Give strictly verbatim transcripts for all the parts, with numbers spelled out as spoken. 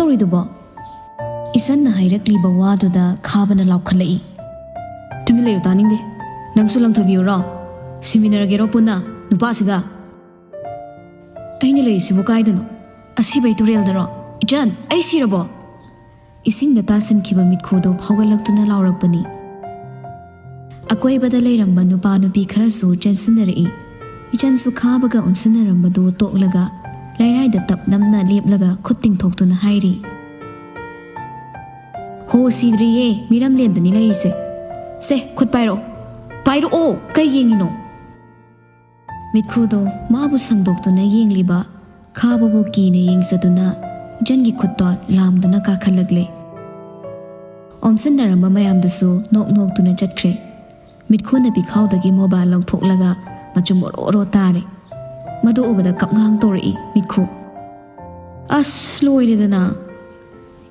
ꯇꯧꯔꯤꯗꯨꯕꯣ? ꯏꯆꯟꯅ ꯍꯥꯏꯔꯛꯂꯤꯕ ꯋꯥꯗꯨꯗ ꯈꯥꯕꯅ ꯂꯥꯎꯈꯠꯂꯛꯏ꯫ "ꯇꯨꯃꯤꯟ ꯂꯩꯌꯨ, ꯇꯥꯅꯤꯡꯗꯦ꯫ ꯅꯪꯁꯨ ꯂꯪꯊꯕꯤꯌꯨꯔꯣ? ꯁꯤꯃꯤꯟꯅꯔꯒꯦꯔꯣ ꯄꯨꯟꯅ ꯅꯨꯄꯥꯁꯤꯒ?" "ꯑꯩꯅ ꯂꯩꯔꯤꯁꯤꯕꯨ ꯀꯥꯏꯗꯅꯣ? ꯑꯁꯤꯕꯩ ꯇꯨꯔꯦꯜꯗꯔꯣ? ꯏꯆꯟ, ꯑꯩ ꯁꯤꯔꯕꯣ?" ꯏꯁꯤꯡꯗ ꯇꯥꯁꯤꯟꯈꯤꯕ ꯃꯤꯠꯈꯨꯗꯣ ꯐꯥꯎꯒꯠꯂꯛꯇꯨꯅ ꯂꯥꯎꯔꯛꯄꯅꯤ꯫ ꯑꯀꯣꯏꯕꯗ ꯂꯩꯔꯝꯕ ꯅꯨꯄꯥ ꯅꯨꯄꯤ ꯈꯔꯁꯨ ꯆꯦꯟꯁꯤꯟꯅꯔꯛꯏ꯫ ꯏꯆꯟꯁꯨ ꯈꯥꯕꯒ ꯑꯣꯟꯁꯤꯟꯅꯔꯝꯕꯗꯨ ꯇꯣꯛꯂꯒ ꯂꯩꯔꯥꯏꯗ ꯇꯞ ꯅꯝꯅ ꯂꯦꯞꯂꯒ ꯈꯨꯠ ꯇꯤꯡꯊꯣꯛꯇꯨꯅ ꯍꯥꯏꯔꯤ, "ꯍꯣ, ꯁꯤꯗ꯭ꯔꯤꯌꯦ, ꯃꯤꯔꯝꯂꯦꯟꯗꯅꯤ ꯂꯩꯔꯤꯁꯦ꯫ ꯁꯦ, ꯈꯨꯠ ꯄꯥꯏꯔꯛꯑꯣ꯫ ꯄꯥꯏꯔꯛꯑꯣ, ꯀꯩ ꯌꯦꯡꯉꯤꯅꯣ?" ꯃꯤꯠꯈꯨꯗꯣ ꯃꯥꯕꯨ ꯁꯪꯗꯣꯛꯇꯨꯅ ꯌꯦꯡꯂꯤꯕ ꯈꯥꯕꯕꯨ ꯀꯤꯅ ꯌꯦꯡꯖꯗꯨꯅ ꯏꯆꯟꯒꯤ ꯈꯨꯠꯇꯣ ꯂꯥꯝꯗꯨꯅ ꯀꯥꯈꯠꯂꯛꯂꯦ꯫ ꯑꯣꯝꯁꯤꯟꯅꯔꯝꯕ ꯃꯌꯥꯝꯗꯨꯁꯨ ꯅꯣꯛ ꯅꯣꯛꯇꯨꯅ ꯆꯠꯈ꯭ꯔꯦ꯫ ꯃꯤꯠꯈꯨꯅ ꯄꯤꯈꯥꯎꯗꯒꯤ ꯃꯣꯕꯥꯏꯜ ꯂꯧꯊꯣꯛꯂꯒ ꯃꯆꯨꯝ ꯑꯣꯔꯣ ꯑꯣꯔꯣ ꯇꯥꯔꯦ꯫ ꯃꯗꯨ ꯎꯕꯗ ꯀꯞꯉꯥꯡ ꯇꯧꯔꯛꯏ ꯃꯤꯠꯈꯨ꯫ ꯑꯁ, ꯂꯣꯏꯔꯦꯗꯅ!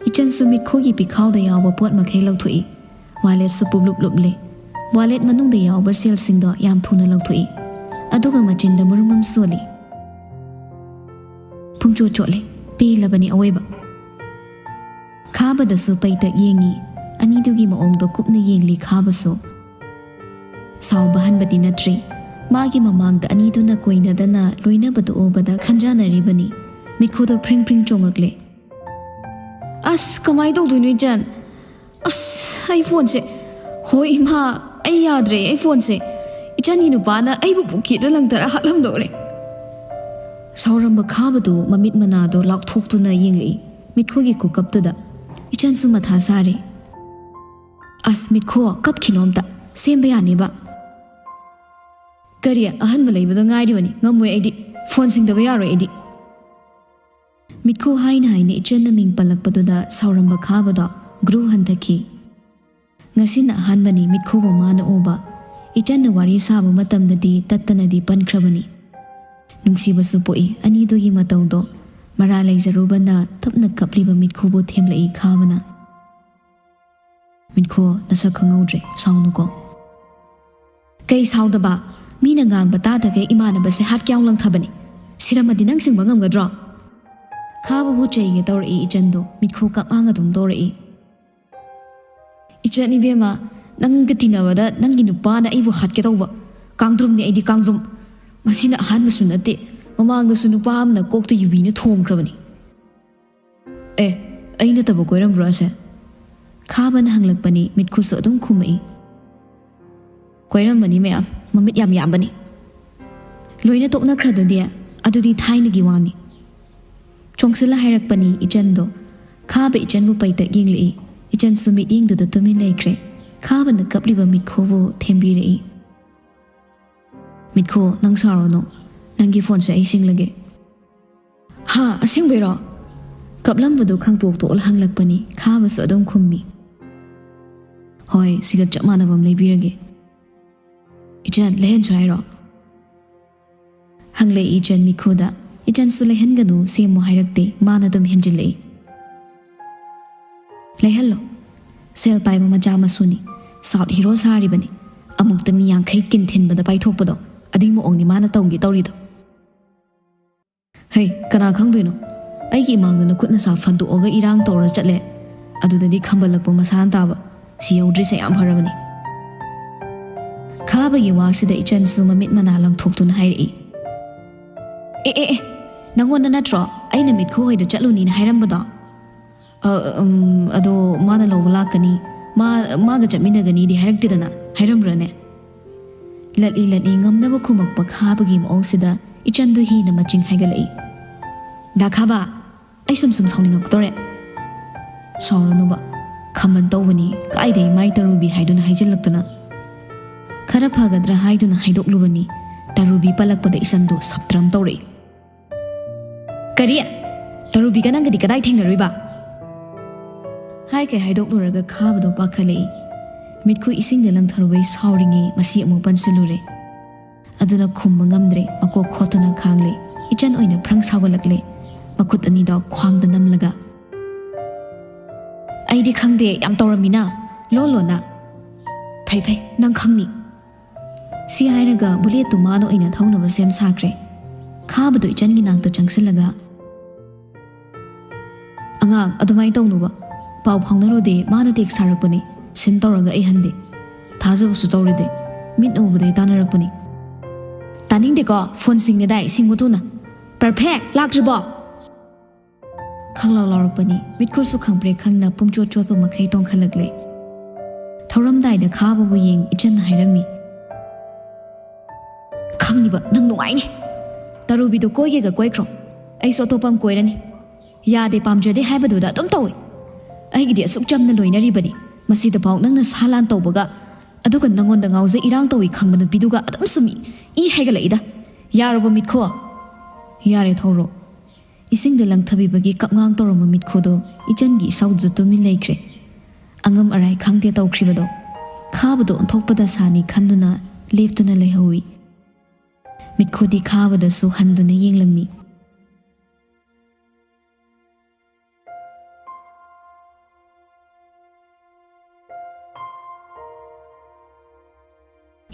ꯏꯆꯟꯁꯨ ꯃꯤꯠꯈꯨꯒꯤ ꯄꯤꯈꯥꯎꯗ ꯌꯥꯎꯕ ꯄꯣꯠ ꯃꯈꯩ ꯂꯧꯊꯣꯛꯏ꯫ ꯋꯥꯂꯦꯠꯁꯨ ꯄꯨꯞꯂꯨꯞ ꯂꯨꯞꯂꯦ꯫ ꯋꯥꯂꯦꯠ ꯃꯅꯨꯡꯗ ꯌꯥꯎꯕ ꯁꯦꯜꯁꯤꯡꯗꯣ ꯌꯥꯝ ꯊꯨꯅ ꯂꯧꯊꯣꯛꯏ꯫ ꯑꯗꯨꯒ ꯃꯆꯤꯟꯗ ꯃꯨꯔꯨꯝ ꯃꯨꯔꯨꯝ ꯁꯣꯜꯂꯤ꯫ ꯄꯨꯡꯆꯣꯠ ꯆꯣꯠꯂꯦ꯫ ꯄꯦꯜꯂꯕꯅꯤ ꯑꯋꯣꯏꯕ꯫ ꯈꯥꯕꯗꯁꯨ ꯄꯩꯇꯛ ꯌꯦꯡꯉꯤ꯫ ꯑꯅꯤꯗꯨꯒꯤ ꯃꯑꯣꯡꯗꯣ ꯀꯨꯞꯅ ꯌꯦꯡꯂꯤ ꯈꯥꯕꯁꯨ꯫ ꯁꯥꯎꯕ ꯍꯟꯕꯗꯤ ꯅꯠꯇ꯭ꯔꯤ꯫ ꯃꯥꯒꯤ ꯃꯃꯥꯡꯗ ꯑꯅꯤꯗꯨꯅ ꯀꯣꯏꯅꯗꯅ ꯂꯣꯏꯅꯕꯗꯨ ꯎꯕꯗ ꯈꯟꯖꯥꯅꯔꯤꯕꯅꯤ꯫ ꯃꯤꯠꯈꯨꯗꯣ ꯐ꯭ꯔꯤꯡ ꯐ꯭ꯔꯤꯡ ꯆꯣꯡꯉꯛꯂꯦ꯫ "ꯑꯁ, ꯀꯃꯥꯏ ꯇꯧꯗꯣꯏꯅꯣ, ꯏꯆꯟ? ꯑꯁ, ꯑꯩ ꯐꯣꯟꯁꯦ꯫ ꯍꯣꯏ, ꯏꯃꯥ, ꯑꯩ ꯌꯥꯗ꯭ꯔꯦ, ꯑꯩ ꯐꯣꯟꯁꯦ꯫ ꯏꯆꯟꯒꯤ ꯅꯨꯄꯥꯅ ꯑꯩꯕꯨ ꯄꯨꯈ꯭ꯔꯤꯗ ꯂꯪꯊꯔ ꯍꯥꯠꯂꯝꯗꯧꯔꯦ꯫" ꯁꯥꯎꯔꯝꯕ ꯈꯥꯕꯗꯨ ꯃꯃꯤꯠ ꯃꯅꯥꯗꯣ ꯂꯥꯎꯊꯣꯛꯇꯨꯅ ꯌꯦꯡꯂꯛꯏ꯫ ꯃꯤꯠꯈꯨꯒꯤ ꯈꯨꯀꯞꯇꯨꯗ ꯏꯆꯟꯁꯨ ꯃꯊꯥ ꯁꯥꯔꯦ꯫ "ꯑꯁ, ꯃꯤꯠꯈꯨ, ꯀꯞꯈꯤꯅꯣ ꯑꯝꯇ꯫ ꯁꯦꯝꯕ ꯌꯥꯅꯦꯕ꯫" "ꯀꯔꯤ? ꯑꯍꯟꯕ ꯂꯩꯕꯗ ꯉꯥꯏꯔꯤꯕꯅꯤ꯫ ꯉꯝꯃꯣꯏ ꯑꯩꯗꯤ꯫ ꯐꯣꯟ ꯁꯤꯡꯗꯕ ꯌꯥꯔꯣꯏ ꯑꯩꯗꯤ꯫" ꯃꯤꯠꯈꯨ ꯍꯥꯏꯅ ꯍꯥꯏꯅ ꯏꯆꯟꯅ ꯃꯤꯡ ꯄꯜꯂꯛꯄꯗꯨꯗ ꯁꯥꯎꯔꯝꯕ ꯈꯥꯕꯗꯣ ꯒ꯭ꯔꯨ ꯍꯟꯊꯈꯤ꯫ ꯉꯁꯤꯅ ꯑꯍꯥꯟꯕꯅꯤ ꯃꯤꯠꯈꯨꯕꯨ ꯃꯥꯅ ꯎꯕ꯫ ꯏꯆꯟꯅ ꯋꯥꯔꯤ ꯁꯥꯕ ꯃꯇꯝꯗꯗꯤ ꯇꯠꯇꯅꯗꯤ ꯄꯟꯈ꯭ꯔꯕꯅꯤ꯫ ꯅꯨꯡꯁꯤꯕꯁꯨ ꯄꯣꯛꯏ ꯑꯅꯤꯗꯨꯒꯤ ꯃꯇꯧꯗꯣ꯫ ꯃꯔꯥ ꯂꯩꯖꯔꯨꯕꯅ ꯇꯞꯅ ꯀꯞꯂꯤꯕ ꯃꯤꯠꯈꯨꯕꯨ ꯊꯦꯝꯂꯛꯏ ꯈꯥꯕꯅ꯫ "ꯃꯤꯠꯈꯨ, ꯅꯁꯛ ꯈꯪꯍꯧꯗ꯭ꯔꯦ, ꯁꯥꯎꯅꯨꯀꯣ꯫" "ꯀꯩ ꯁꯥꯎꯗꯕ? ꯃꯤꯅ ꯉꯥꯡꯕ ꯇꯥꯗꯈꯩ ꯏꯃꯥꯟꯅꯕꯁꯦ ꯍꯥꯠ ꯀꯌꯥꯎ ꯂꯪꯊꯕꯅꯤ꯫ ꯁꯤꯔꯝꯃꯗꯤ ꯅꯪ ꯁꯤꯡꯕ ꯉꯝꯒꯗ꯭ꯔꯣ?" ꯈꯥꯕꯕꯨ ꯆꯩꯒꯦ ꯇꯧꯔꯛꯏ ꯏꯆꯟꯗꯣ, ꯃꯤꯠꯈꯨ ꯀꯛꯉꯥꯡ ꯑꯗꯨꯝ ꯇꯧꯔꯛꯏ꯫ "ꯏꯆꯟ ꯏꯕꯦꯝꯃ, ꯅꯪꯒ ꯇꯤꯟꯅꯕꯗ ꯅꯪꯒꯤ ꯅꯨꯄꯥꯅ ꯑꯩꯕꯨ ꯍꯥꯠꯀꯦ ꯇꯧꯕ꯫ ꯀꯥꯡꯗ꯭ꯔꯨꯝꯅꯤ ꯑꯩꯗꯤ, ꯀꯥꯡꯗ꯭ꯔꯨꯝ꯫ ꯃꯁꯤꯅ ꯑꯍꯥꯟꯕꯁꯨ ꯅꯠꯇꯦ, ꯃꯃꯥꯡꯗꯁꯨ ꯅꯨꯄꯥ ꯑꯃꯅ ꯀꯣꯛꯇ ꯌꯨꯕꯤꯅ ꯊꯣꯝꯈ꯭ꯔꯕꯅꯤ꯫" "ꯑꯦ, ꯑꯩ ꯅꯠꯇꯕ ꯀꯣꯏꯔꯝꯕ꯭ꯔꯣ ꯑꯁꯦ?" ꯈꯥꯕꯅ ꯍꯪꯂꯛꯄꯅꯤ, ꯃꯤꯠꯈꯨꯁꯨ ꯑꯗꯨꯝ ꯈꯨꯝꯃꯛꯏ꯫ "ꯀꯣꯏꯔꯝꯕꯅꯤ ꯃꯌꯥꯝ, ꯃꯃꯤꯠ ꯌꯥꯝ ꯌꯥꯝꯕꯅꯤ꯫" "ꯂꯣꯏꯅ ꯇꯣꯛꯅꯈ꯭ꯔꯗꯨꯗꯤ? ꯑꯗꯨꯗꯤ ꯊꯥꯏꯅꯒꯤ ꯋꯥꯅꯤ꯫" ꯆꯣꯡꯁꯤꯜꯂ ꯍꯥꯏꯔꯛꯄꯅꯤ ꯏꯆꯟꯗꯣ꯫ ꯈꯥꯕ ꯏꯆꯟꯕꯨ ꯄꯩꯇꯛ ꯌꯦꯡꯂꯛꯏ꯫ ꯏꯆꯟꯁꯨ ꯃꯤꯠꯌꯦꯡꯗꯨꯗ ꯇꯨꯃꯤꯟ ꯂꯩꯈ꯭ꯔꯦ꯫ ꯈꯥꯕꯅ ꯀꯞꯂꯤꯕ ꯃꯤꯠꯈꯨꯕꯨ ꯊꯦꯝꯕꯤꯔꯛꯏ꯫ "ꯃꯤꯠꯈꯨ, ꯅꯪ ꯁꯥꯎꯔꯅꯨ꯫ ꯅꯪꯒꯤ ꯐꯣꯟꯁꯦ ꯑꯩ ꯁꯤꯡꯂꯒꯦ꯫" "ꯍꯥ, ꯑꯁꯦꯡꯕꯩꯔꯣ?" ꯀꯞꯂꯝꯕꯗꯨ ꯈꯪꯇꯣꯛ ꯇꯣꯛꯂ ꯍꯪꯂꯛꯄꯅꯤ꯫ ꯈꯥꯕꯁꯨ ꯑꯗꯨꯝ ꯈꯨꯝꯃꯤ꯫ "ꯍꯣꯏ, ꯁꯤꯒ ꯆꯞ ꯃꯥꯟꯅꯕ ꯑꯃ ꯂꯩꯕꯤꯔꯒꯦ꯫" "ꯏꯆꯟ, ꯂꯩꯍꯟꯁꯨ ꯍꯥꯏꯔꯣ?" ꯍꯪꯂꯛꯏ ꯏꯆꯟ ꯃꯤꯈꯨꯗ꯫ ꯏꯆꯟꯁꯨ ꯂꯩꯍꯟꯒꯅꯨ, ꯁꯦꯝꯃꯣ ꯍꯥꯏꯔꯛꯇꯦ, ꯃꯥꯅ ꯑꯗꯨꯝ ꯍꯦꯟꯖꯤꯜꯂꯛꯏ꯫ "ꯂꯩꯍꯜꯂꯣ꯫ ꯁꯦꯜ ꯄꯥꯏꯕ ꯃꯆꯥ ꯃꯁꯨꯅꯤ, ꯁꯥꯎꯠ ꯍꯤꯔꯣ ꯁꯥꯔꯤꯕꯅꯤ꯫ ꯑꯃꯨꯛꯇ ꯃꯤ ꯌꯥꯡꯈꯩ ꯀꯤꯟ ꯊꯤꯟꯕꯗ ꯄꯥꯏꯊꯣꯛꯄꯗꯣ, ꯑꯗꯨꯏ ꯃꯑꯣꯡꯅꯤ ꯃꯥꯅ ꯇꯧꯒꯦ ꯇꯧꯔꯤꯗꯣ꯫" "ꯍꯩ, ꯀꯅꯥ ꯈꯪꯗꯣꯏꯅꯣ? ꯑꯩꯒꯤ ꯏꯃꯥꯡꯗ ꯅꯈꯨꯠ ꯅꯁꯥ ꯐꯟꯗꯣꯛꯑꯒ ꯏꯔꯥꯡ ꯇꯧꯔ ꯆꯠꯂꯦ꯫ ꯑꯗꯨꯗꯗꯤ ꯈꯝꯕꯜꯂꯛꯄ ꯃꯁꯥꯅ ꯇꯥꯕ꯫ ꯁꯤ ꯌꯧꯗ꯭ꯔꯤꯁꯦ ꯌꯥꯝ ꯐꯔꯕꯅꯤ꯫" ꯈꯥꯕꯒꯤ ꯋꯥꯁꯤꯗ ꯏꯆꯟꯁꯨ ꯃꯃꯤꯠ ꯃꯅꯥ ꯂꯪꯊꯣꯛꯇꯨꯅ ꯍꯥꯏꯔꯛꯏ꯫ "ꯑꯦ, ꯑꯦ, ꯑꯦ, ꯅꯪꯉꯣꯟꯗ ꯅꯠꯇ꯭ꯔꯣ ꯑꯩꯅ ꯃꯤꯠꯈꯨ ꯍꯣꯏꯗ ꯆꯠꯂꯨꯅꯤꯅ ꯍꯥꯏꯔꯝꯕꯗꯣ?" "ꯑ, ꯎꯝ, ꯑꯗꯣ ꯃꯥꯅ ꯂꯧꯕ ꯂꯥꯛꯀꯅꯤ, ꯃꯥ, ꯃꯥꯒ ꯆꯠꯃꯤꯟꯅꯒꯅꯤꯗꯤ ꯍꯥꯏꯔꯛꯇꯦꯗꯅ, ꯍꯥꯏꯔꯝꯕ꯭ꯔꯅꯦ?" ꯂꯠꯂꯤ ꯂꯠꯂꯤ ꯉꯝꯅꯕ ꯈꯨꯝꯃꯛꯄ ꯈꯥꯕꯒꯤ ꯃꯑꯣꯡꯁꯤꯗ ꯏꯆꯟꯗꯨ ꯍꯦꯟꯅ ꯃꯆꯤꯡ ꯍꯥꯏꯒꯠꯂꯛꯏ꯫ "ꯗꯥ ꯈꯥꯕ, ꯑꯩ ꯁꯨꯝ ꯁꯨꯝ ꯁꯥꯎꯅꯤꯡꯉꯛꯇꯣꯔꯦ꯫" "ꯁꯥꯎꯔꯅꯨꯕ, ꯈꯝꯕꯟ ꯇꯧꯕꯅꯤ, ꯀꯥꯏꯗꯩ ꯃꯥꯏ ꯇꯔꯨꯕꯤ ꯍꯥꯏꯗꯨꯅ ꯍꯥꯏꯖꯤꯜꯂꯛꯇꯅ꯫" ꯈꯔ ꯐꯒꯗ꯭ꯔꯥ ꯍꯥꯏꯗꯨꯅ ꯍꯥꯏꯗꯣꯛꯂꯨꯕꯅꯤ, ꯇꯔꯨꯕꯤ ꯄꯜꯂꯛꯄꯗ ꯏꯆꯟꯗꯨ ꯁꯞꯇ꯭ꯔꯝ ꯇꯧꯔꯛꯏ꯫ "ꯀꯔꯤ? ꯇꯔꯨꯕꯤꯒ ꯅꯪꯒꯗꯤ ꯀꯗꯥꯏ ꯊꯦꯡꯅꯔꯨꯏꯕ?" ꯍꯥꯏꯈꯩ ꯍꯥꯏꯗꯣꯛꯂꯨꯔꯒ ꯈꯥꯕꯗꯣ ꯄꯥꯈꯠꯂꯛꯏ꯫ ꯃꯤꯠꯈꯨ ꯏꯁꯤꯡꯗ ꯂꯪꯊꯔꯨꯕꯩ ꯁꯥꯎꯔꯤꯉꯩ ꯃꯁꯤ ꯑꯃꯨꯛ ꯄꯟꯁꯤꯜꯂꯨꯔꯦ꯫ ꯑꯗꯨꯅ ꯈꯨꯝꯕ ꯉꯝꯗ꯭ꯔꯦ, ꯃꯀꯣꯛ ꯈꯣꯠꯇꯨꯅ ꯈꯥꯡꯂꯦ꯫ ꯏꯆꯟ ꯑꯣꯏꯅ ꯐ꯭ꯔꯪ ꯁꯥꯎꯒꯠꯂꯛꯂꯦ, ꯃꯈꯨꯠ ꯑꯅꯤꯗꯣ ꯈ꯭ꯋꯥꯡꯗ ꯅꯝꯂꯒ꯫ "ꯑꯩꯗꯤ ꯈꯪꯗꯦ, ꯌꯥꯝ ꯇꯧꯔꯝꯃꯤꯅ, ꯂꯣꯟ ꯂꯣꯟꯅ꯫" "ꯐꯩ ꯐꯩ, ꯅꯪ ꯈꯪꯅꯤ꯫" ꯁꯤ ꯍꯥꯏꯔꯒ ꯕꯨꯂꯦꯠꯇꯨ ꯃꯥꯅ ꯑꯣꯏꯅ ꯊꯧꯅꯕ ꯁꯦꯝ ꯁꯥꯈ꯭ꯔꯦ꯫ ꯈꯥꯕꯗꯨ ꯏꯆꯟꯒꯤ ꯅꯥꯛꯇ ꯆꯪꯁꯤꯜꯂꯒ, "ꯑꯉꯥꯡ, ꯑꯗꯨꯃꯥꯏꯅ ꯇꯧꯅꯨꯕ꯫ ꯄꯥꯎ ꯐꯥꯎꯅꯔꯣꯗꯦ, ꯃꯥꯅ ꯇꯦꯛꯁ ꯊꯥꯔꯛꯄꯅꯤ꯫ ꯁꯤꯟ ꯇꯧꯔꯒ ꯑꯩ ꯍꯟꯗꯦ꯫ ꯊꯥꯖꯕꯁꯨ ꯇꯧꯔꯨꯗꯦ꯫ ꯃꯤꯠꯅ ꯎꯕꯗꯩ ꯇꯥꯟꯅꯔꯛꯄꯅꯤ꯫ ꯇꯥꯅꯤꯡꯗꯦꯀꯣ, ꯐꯣꯟ ꯁꯤꯡꯒꯗꯥꯏ, ꯁꯤꯡꯉꯨ ꯊꯨꯅ꯫ ꯄꯔꯐꯦꯛ, ꯂꯥꯛꯇ꯭ꯔꯤꯕꯣ?" ꯈꯪꯂꯥꯎ ꯂꯥꯎꯔꯛꯄꯅꯤ꯫ ꯃꯤꯠꯈꯨꯔꯁꯨ ꯈꯪꯄ꯭ꯔꯦꯛ ꯈꯪꯅ ꯄꯨꯝꯆꯣꯠ ꯆꯣꯠꯄ ꯃꯈꯩ ꯇꯣꯡꯈꯠꯂꯛꯂꯦ꯫ ꯊꯧꯔꯝꯗꯥꯏꯗ ꯈꯥꯕꯕꯨ ꯌꯦꯡ ꯏꯆꯟꯅ ꯍꯥꯏꯔꯝꯃꯤ, "ꯈꯪꯅꯤꯕ, ꯅꯪ ꯅꯨꯡꯉꯥꯏꯅꯤ꯫ ꯇꯔꯨꯕꯤꯗꯣ ꯀꯣꯏꯒꯦꯒ ꯀꯣꯏꯈ꯭ꯔꯣ꯫ ꯑꯩꯁꯨ ꯑꯇꯣꯞꯄ ꯑꯃ ꯀꯣꯏꯔꯅꯤ꯫ ꯌꯥꯗꯦ, ꯄꯥꯝꯖꯗꯦ ꯍꯥꯏꯕꯗꯨꯗ ꯑꯗꯨꯝ ꯇꯧꯏ꯫ ꯑꯩꯒꯤꯗꯤ ꯑꯁꯨꯛ ꯆꯝꯅ ꯂꯣꯏꯅꯔꯤꯕꯅꯤ꯫ ꯃꯁꯤꯗꯐꯥꯎ ꯅꯪꯅ ꯁꯥ ꯂꯥꯟ ꯇꯧꯕꯒ, ꯑꯗꯨꯒ ꯅꯉꯣꯟꯗ ꯉꯥꯎꯖꯩ ꯏꯔꯥꯡ ꯇꯧꯏ ꯈꯪꯕ ꯅꯨꯄꯤꯗꯨꯒ ꯑꯗꯨꯝ ꯁꯨꯝ ꯏ ꯍꯥꯏꯒꯠꯂꯛꯏꯗ꯫ ꯌꯥꯔꯕꯣ, ꯃꯤꯠꯈꯣ?" "ꯌꯥꯔꯦ, ꯊꯧꯔꯣ꯫" ꯏꯁꯤꯡꯗ ꯂꯪꯊꯕꯤꯕꯒꯤ ꯀꯞꯉꯥꯡ ꯇꯧꯔꯝꯕ ꯃꯤꯠꯈꯣꯗꯣ ꯏꯆꯟꯒꯤ ꯏꯁꯧꯗꯨꯗ ꯇꯨꯃꯤꯟ ꯂꯩꯈ꯭ꯔꯦ꯫ ꯑꯉꯝ ꯑꯔꯥꯏ ꯈꯪꯗꯦ ꯇꯧꯈ꯭ꯔꯤꯕꯗꯣ꯫ ꯈꯥꯕꯗꯣ ꯑꯣꯟꯊꯣꯛꯄ ꯗꯁꯥꯅꯤ ꯈꯟꯗꯨꯅ ꯂꯦꯞꯇꯨꯅ ꯂꯩꯍꯧꯏ꯫ ꯃꯤꯠꯈꯣꯗꯤ ꯈꯥꯕꯗꯁꯨ ꯍꯟꯗꯨꯅ ꯌꯦꯡꯂꯝꯃꯤ꯫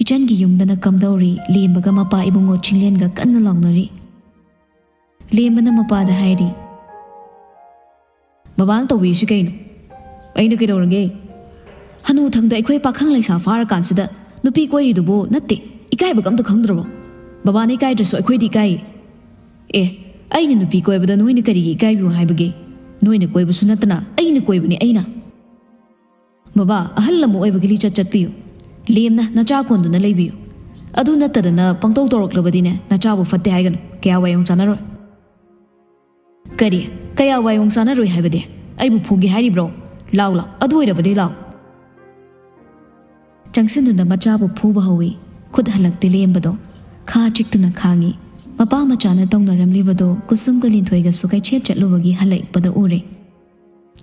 ꯏꯆꯟꯒꯤ ꯌꯨꯝꯗꯅ ꯀꯝꯗꯧꯔꯤ? ꯂꯦꯝꯕꯒ ꯃꯄꯥ ꯏꯕꯨꯡꯉꯣ ꯆꯤꯡꯂꯦꯟꯒ ꯀꯟꯅ ꯂꯥꯎꯅꯔꯤ꯫ ꯂꯦꯝꯕꯅ ꯃꯄꯥꯗ ꯍꯥꯏꯔꯤ, "ꯕꯕꯥꯅ ꯇꯧꯕꯤꯔꯤꯁꯤ ꯀꯩꯅꯣ? ꯑꯩꯅ ꯀꯩꯗꯧꯔꯒꯦ? ꯍꯅꯨꯊꯪꯗ ꯑꯩꯈꯣꯏ ꯄꯥꯈꯪ ꯂꯩꯁꯥ ꯐꯥꯔꯀꯥꯟꯁꯤꯗ ꯅꯨꯄꯤ ꯀꯣꯏꯔꯤꯗꯨꯕꯨ ꯅꯠꯇꯦ, ꯏꯀꯥꯏꯕꯒ ꯑꯝꯇ ꯈꯪꯗ꯭ꯔꯕꯣ? ꯕꯕꯥꯅ ꯏꯀꯥꯏꯗ꯭ꯔꯁꯨ ꯑꯩꯈꯣꯏꯗꯤ ꯏꯀꯥꯏꯌꯦ꯫ ꯑꯦ, ꯑꯩꯅ ꯅꯨꯄꯤ ꯀꯣꯏꯕꯗ ꯅꯣꯏꯅ ꯀꯔꯤꯒꯤ ꯏꯀꯥꯏꯕꯤꯌꯨ ꯍꯥꯏꯕꯒꯦ? ꯅꯣꯏꯅ ꯀꯣꯏꯕꯁꯨ ꯅꯠꯇꯅ ꯑꯩꯅ ꯀꯣꯏꯕꯅꯤ ꯑꯩꯅ꯫" "ꯕꯕꯥ, ꯑꯍꯜ ꯑꯃ ꯑꯣꯏꯕꯒꯤ ꯂꯤꯆꯠ ꯆꯠꯄꯤꯌꯨ꯫ ꯂꯦꯝꯅ ꯅꯆꯥ ꯀꯣꯟꯗꯨꯅ ꯂꯩꯕꯤꯌꯨ꯫ ꯑꯗꯨ ꯅꯠꯇꯗꯅ ꯄꯪꯇꯧ ꯇꯧꯔꯛꯂꯕꯗꯤꯅꯦ, ꯅꯆꯥꯕꯨ ꯐꯠꯇꯦ ꯍꯥꯏꯒꯅꯨ꯫ ꯀꯌꯥ ꯋꯥꯏꯌꯣꯡ ꯆꯥꯅꯔꯣꯏ꯫" "ꯀꯔꯤ? ꯀꯌꯥ ꯋꯥꯏꯌꯣꯡ ꯆꯥꯅꯔꯣꯏ ꯍꯥꯏꯕꯗꯤ? ꯑꯩꯕꯨ ꯐꯨꯒꯦ ꯍꯥꯏꯔꯤꯕ꯭ꯔꯣ? ꯂꯥꯎ, ꯂꯥꯎ, ꯑꯗꯨ ꯑꯣꯏꯔꯕꯗꯤ ꯂꯥꯎ꯫" ꯆꯪꯁꯤꯟꯗꯨꯅ ꯃꯆꯥꯕꯨ ꯐꯨꯕ ꯍꯧꯏ꯫ ꯈꯨꯠ ꯍꯜꯂꯛꯇꯦ ꯂꯦꯝꯕꯗꯣ꯫ ꯈꯥ ꯆꯤꯛꯇꯨꯅ ꯈꯥꯡꯏ꯫ ꯃꯄꯥ ꯃꯆꯥꯅ ꯇꯧꯅꯔꯝꯂꯤꯕꯗꯣ ꯀꯨꯁꯨꯝꯒ ꯂꯤꯟꯊꯣꯏꯒꯁꯨ ꯀꯩꯊꯦꯜ ꯆꯠꯂꯨꯕꯒꯤ ꯍꯜꯂꯛꯄꯗ ꯎꯔꯦ꯫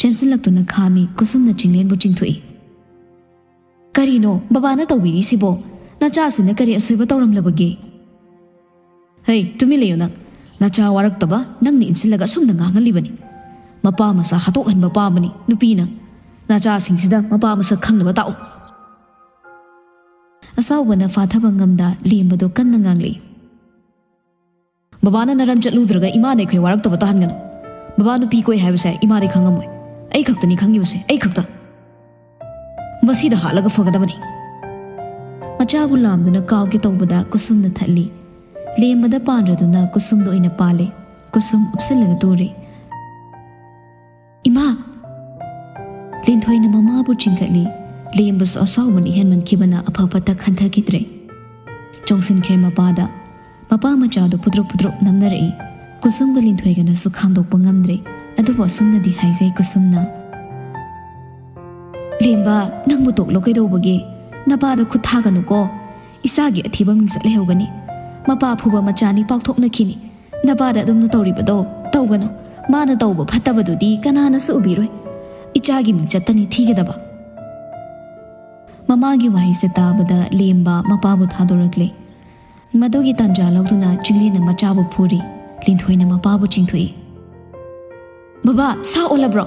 ꯆꯦꯟꯁꯤꯜꯂꯛꯇꯨꯅ ꯈꯥꯝꯃꯤ, ꯀꯨꯁꯨꯝꯅ ꯆꯤꯡꯂꯦꯟꯕꯨ ꯆꯤꯡꯊꯣꯛꯏ꯫ "ꯀꯔꯤꯅꯣ ꯕꯕꯥꯅ ꯇꯧꯕꯤꯔꯤꯁꯤꯕꯣ? ꯅꯆꯥꯁꯤꯅ ꯀꯔꯤ ꯑꯁꯣꯏꯕ ꯇꯧꯔꯝꯂꯕꯒꯦ?" "ꯍꯩ, ꯇꯨꯃꯤꯟ ꯂꯩꯌꯨ ꯅꯪ꯫ ꯅꯆꯥ ꯋꯥꯔꯛꯇꯕ ꯅꯪꯅ ꯏꯟꯁꯤꯜꯂꯒ ꯑꯁꯨꯝꯅ ꯉꯥꯡꯍꯜꯂꯤꯕꯅꯤ꯫ ꯃꯄꯥ ꯃꯆꯥ ꯍꯥꯠꯇꯣꯛꯍꯟꯕ ꯄꯥꯝꯕꯅꯤ ꯅꯨꯄꯤꯅ꯫ ꯅꯆꯥꯁꯤꯡꯁꯤꯗ ꯃꯄꯥ ꯃꯁꯛ ꯈꯪꯅꯕ ꯇꯥꯛꯎ꯫" ꯑꯁꯥꯎꯕꯅ ꯐꯥꯊꯕ ꯉꯝꯗ ꯂꯦꯝꯕꯗꯣ ꯀꯟꯅ ꯉꯥꯡꯂꯛꯏ꯫ "ꯕꯕꯥꯅ ꯅꯔꯝ ꯆꯠꯂꯨꯗ꯭ꯔꯒ ꯏꯃꯥꯅ ꯑꯩꯈꯣꯏ ꯋꯥꯔꯛꯇꯕ ꯇꯥꯍꯟꯒꯅꯨ꯫ ꯕꯕꯥ ꯅꯨꯄꯤ ꯀꯣꯏ ꯍꯥꯏꯕꯁꯦ ꯏꯃꯥꯗꯤ ꯈꯪꯉꯝꯃꯣꯏ꯫ ꯑꯩ ꯈꯛꯇꯅꯤ ꯈꯪꯉꯤꯕꯁꯦ, ꯑꯩ ꯈꯛꯇ꯫ ꯃꯁꯤꯗ ꯍꯥꯠꯂꯒ ꯐꯒꯗꯕꯅꯤ꯫ ꯃꯆꯥꯕꯨ ꯂꯥꯝꯗꯨꯅ ꯀꯥꯎꯒꯦ ꯇꯧꯕꯗ ꯀꯨꯁꯨꯝꯅ ꯊꯠꯂꯤ꯫ ꯂꯦꯝꯕꯗ ꯄꯥꯟꯗ꯭ꯔꯗꯨꯅ ꯀꯨꯁꯨꯝꯗ ꯑꯣꯏꯅ ꯄꯥꯜꯂꯦ꯫ ꯀꯨꯁꯨꯝ ꯎꯞꯁꯜꯂꯒ ꯇꯨꯔꯤ꯫ "ꯏꯃꯥ!" ꯂꯤꯟꯊꯣꯏꯅ ꯃꯃꯥꯕꯨ ꯆꯤꯡꯈꯠꯂꯤ꯫ ꯂꯦꯝꯕꯁꯨ ꯑꯁꯥꯎꯕꯅ ꯏꯍꯦꯟꯃꯟꯈꯤꯕꯅ ꯑꯐ ꯐꯠꯇ ꯈꯟꯊꯈꯤꯗ꯭ꯔꯦ꯫ ꯆꯣꯡꯁꯤꯟꯈ꯭ꯔꯦ ꯃꯄꯥꯗ꯫ ꯃꯄꯥ ꯃꯆꯥꯗꯨ ꯄꯨꯗ꯭ꯔꯨꯞ ꯄꯨꯗ꯭ꯔꯨꯞ ꯅꯝꯅꯔꯛꯏ꯫ ꯀꯨꯁꯨꯝꯒ ꯂꯤꯟꯊꯣꯏꯒꯅꯁꯨ ꯈꯥꯡꯗꯣꯛꯄ ꯉꯝꯗ꯭ꯔꯦ꯫ ꯑꯗꯨꯕꯨ ꯑꯁꯨꯝꯅꯗꯤ ꯍꯥꯏꯖꯩ ꯀꯨꯁꯨꯝꯅ, "ꯂꯦꯝꯕ, ꯅꯪꯕꯨ ꯇꯣꯛꯂꯣ ꯀꯩꯗꯧꯕꯒꯦ? ꯅꯄꯥꯗ ꯈꯨꯠ ꯊꯥꯒꯅꯨꯀꯣ꯫ ꯏꯆꯥꯒꯤ ꯑꯊꯤꯕ ꯃꯤꯡꯆꯠ ꯂꯩꯍꯧꯒꯅꯤ꯫ ꯃꯄꯥ ꯐꯨꯕ ꯃꯆꯥꯅꯤ ꯄꯥꯛꯊꯣꯛꯅꯈꯤꯅꯤ꯫ ꯅꯄꯥꯗ ꯑꯗꯨꯝꯅ ꯇꯧꯔꯤꯕꯗꯣ ꯇꯧꯒꯅꯨ꯫ ꯃꯥꯅ ꯇꯧꯕ ꯐꯠꯇꯕꯗꯨꯗꯤ ꯀꯅꯥꯅꯁꯨ ꯎꯕꯤꯔꯣꯏ꯫ ꯏꯆꯥꯒꯤ ꯃꯤꯡꯆꯠꯇꯅꯤ ꯊꯤꯒꯗꯕ꯫" ꯃꯃꯥꯒꯤ ꯋꯥꯍꯩꯁꯦ ꯇꯥꯕꯗ ꯂꯦꯝꯕ ꯃꯄꯥꯕꯨ ꯊꯥꯗꯣꯔꯛꯂꯦ꯫ ꯃꯗꯨꯒꯤ ꯇꯥꯟꯖꯥ ꯂꯧꯗꯨꯅ ꯆꯤꯡꯂꯦꯟꯅ ꯃꯆꯥꯕꯨ ꯐꯨꯔꯤ꯫ ꯂꯤꯟꯊꯣꯏꯅ ꯃꯄꯥꯕꯨ ꯆꯤꯡꯊꯣꯛꯏ꯫ "ꯕꯕꯥ, ꯁꯥ ꯑꯣꯜꯂꯕ꯭ꯔꯣ?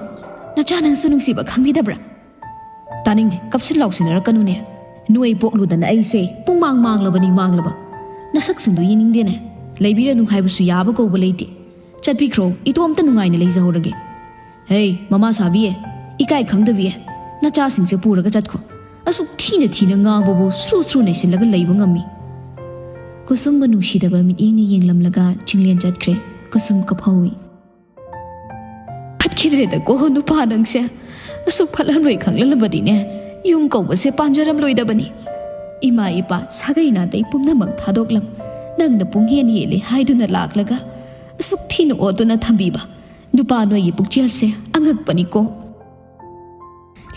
ꯅꯆꯥ ꯅꯪꯁꯨ ꯅꯨꯡꯁꯤꯕ ꯈꯪꯕꯤꯗꯕ꯭ꯔꯥ?" "ꯇꯥꯅꯤꯡꯗꯦ, ꯀꯞꯁꯤꯟ ꯂꯥꯎꯁꯤꯟꯅꯔꯛꯀꯅꯨꯅꯦ꯫ ꯅꯣꯏ ꯄꯣꯛꯂꯨꯗꯅ ꯑꯩꯁꯦ ꯄꯨꯡꯃꯥꯡ ꯃꯥꯡꯂꯕꯅꯤ, ꯃꯥꯡꯂꯕ꯫ ꯅꯁꯛꯁꯤꯡꯗꯨ ꯌꯦꯡꯅꯤꯡꯗꯦꯅꯦ꯫ ꯂꯩꯕꯤꯔꯅꯨ ꯍꯥꯏꯕꯁꯨ ꯌꯥꯕ ꯀꯧꯕ ꯂꯩꯇꯦ꯫ ꯆꯠꯄꯤꯈ꯭ꯔꯣ, ꯏꯇꯣꯝꯇ ꯅꯨꯡꯉꯥꯏꯅ ꯂꯩꯖꯍꯧꯔꯒꯦ꯫ ꯍꯦ, ꯃꯃꯥ ꯁꯥꯕꯤ, ꯏꯀꯥꯏ ꯈꯪꯗꯕꯤ, ꯅꯆꯥꯁꯤꯡꯁꯦ ꯄꯨꯔꯒ ꯆꯠꯈꯣ꯫ ꯑꯁꯨꯛ ꯊꯤꯅ ꯊꯤꯅ ꯉꯥꯡꯕꯕꯨ ꯁ꯭ꯔꯨ ꯁ꯭ꯔꯨ ꯅꯩꯁꯤꯜꯂꯒ ꯂꯩꯕ ꯉꯝꯃꯤ꯫" ꯀꯨꯁꯨꯝꯕ ꯅꯨꯡꯁꯤꯗꯕ ꯃꯤꯠꯌꯦꯡꯅ ꯌꯦꯡꯂꯝꯂꯒ ꯆꯤꯡꯂꯦꯟ ꯆꯠꯈ꯭ꯔꯦ꯫ ꯀꯨꯁꯨꯝ ꯀꯞꯍꯧꯏ꯫ "ꯐꯠꯈꯤꯗ꯭ꯔꯦꯗꯀꯣ ꯅꯨꯄꯥ ꯅꯪꯁꯦ꯫ ꯑꯁꯨꯛ ꯐꯠꯂꯝꯂꯣꯏ ꯈꯪꯂꯝꯂꯕꯗꯤꯅꯦ, ꯌꯨꯝ ꯀꯧꯕꯁꯦ ꯄꯥꯟꯖꯔꯝꯂꯣꯏꯗꯕꯅꯤ꯫ ꯏꯃꯥ ꯏꯄꯥ ꯁꯥꯒꯩ ꯅꯥꯇꯩ ꯄꯨꯝꯅꯃꯛ ꯊꯥꯗꯣꯛꯂꯝ, ꯅꯪꯅ ꯄꯨꯡꯍꯦꯟ ꯍꯦꯜꯂꯦ ꯍꯥꯏꯗꯨꯅ ꯂꯥꯛꯂꯒ ꯑꯁꯨꯛ ꯊꯤꯅ ꯑꯣꯠꯇꯨꯅ ꯊꯝꯕꯤꯕ ꯅꯨꯄꯥ ꯅꯣꯏꯒꯤ ꯄꯨꯛꯆꯦꯜꯁꯦ ꯑꯉꯛꯄꯅꯤꯀꯣ꯫"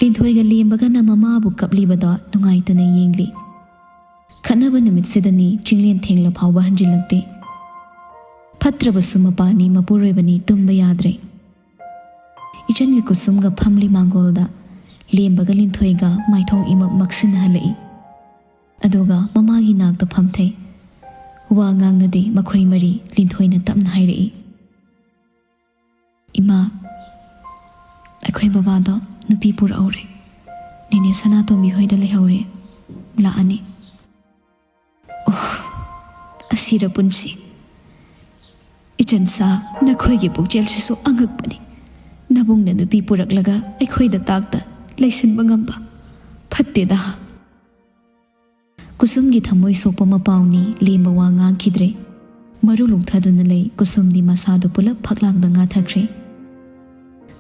ꯂꯤꯟꯊꯣꯏꯒ ꯂꯦꯝꯕꯒꯅ ꯃꯃꯥꯕꯨ ꯀꯞꯂꯤꯕꯗꯣ ꯅꯨꯡꯉꯥꯏꯇꯅ ꯌꯦꯡꯂꯤ꯫ ꯈꯠꯅꯕ ꯅꯨꯃꯤꯠꯁꯤꯗꯅꯤ ꯆꯤꯡꯂꯦꯟ ꯊꯦꯡꯂ ꯐꯥꯎꯕ ꯍꯟꯖꯤꯜꯂꯛꯇꯦ꯫ ꯐꯠꯇ꯭ꯔꯕꯁꯨ ꯃꯄꯥꯅꯤ, ꯃꯄꯨꯔꯣꯏꯕꯅꯤ, ꯇꯨꯝꯕ ꯌꯥꯗ꯭ꯔꯦ꯫ ꯏꯆꯟꯒ ꯀꯨꯁꯨꯝꯒ ꯐꯝꯂꯤ ꯃꯥꯡꯒꯣꯜꯗ꯫ ꯂꯦꯝꯕꯒ ꯂꯤꯟꯊꯣꯏꯒ ꯃꯥꯏꯊꯣꯡ ꯏꯃꯛ ꯃꯛꯁꯤꯟꯅ ꯍꯜꯂꯛꯏ꯫ ꯑꯗꯨꯒ ꯃꯃꯥꯒꯤ ꯅꯥꯛꯇ ꯐꯝꯊꯩ꯫ ꯋꯥ ꯉꯥꯡꯅꯗꯦ ꯃꯈꯣꯏ ꯃꯔꯤ꯫ ꯂꯤꯟꯊꯣꯏꯅ ꯇꯞꯅ ꯍꯥꯏꯔꯛꯏ, "ꯏꯃꯥ, ꯑꯩꯈꯣꯏ ꯕꯕꯥꯗꯣ ꯅꯨꯄꯤ ꯄꯨꯔꯛꯍꯧꯔꯦ꯫ ꯅꯦꯅꯦ ꯁꯅꯥꯇꯣꯝꯕꯤ ꯍꯣꯏꯗ ꯂꯩꯍꯧꯔꯦ꯫ ꯂꯥꯛꯑꯅꯤ꯫" ꯑꯣ, ꯑꯁꯤꯔ ꯄꯨꯟꯁꯤ꯫ "ꯆꯟꯁꯥ, ꯅꯈꯣꯏꯒꯤ ꯄꯨꯛꯆꯦꯜꯁꯤꯁꯨ ꯑꯉꯛꯄꯅꯤ꯫ ꯅꯕꯨꯡꯅ ꯅꯨꯄꯤ ꯄꯨꯔꯛꯂꯒ ꯑꯩꯈꯣꯏꯗ ꯇꯥꯛꯇ ꯂꯩꯁꯤꯟꯕ ꯉꯝꯕ꯫ ꯐꯠꯇꯦꯗ꯫" ꯀꯨꯁꯨꯝꯒꯤ ꯊꯃꯣꯏ ꯁꯣꯛꯄ ꯃꯄꯥꯎꯅꯤ, ꯂꯦꯝꯕ ꯋꯥ ꯉꯥꯡꯈꯤꯗ꯭ꯔꯦ꯫ ꯃꯔꯨ ꯂꯨꯡꯊꯗꯨꯅ ꯂꯩ ꯀꯨꯁꯨꯝꯗꯤ ꯃꯁꯥꯗꯨ ꯄꯨꯂꯞ ꯐꯛꯂꯥꯡꯗ ꯉꯥꯊꯈ꯭ꯔꯦ꯫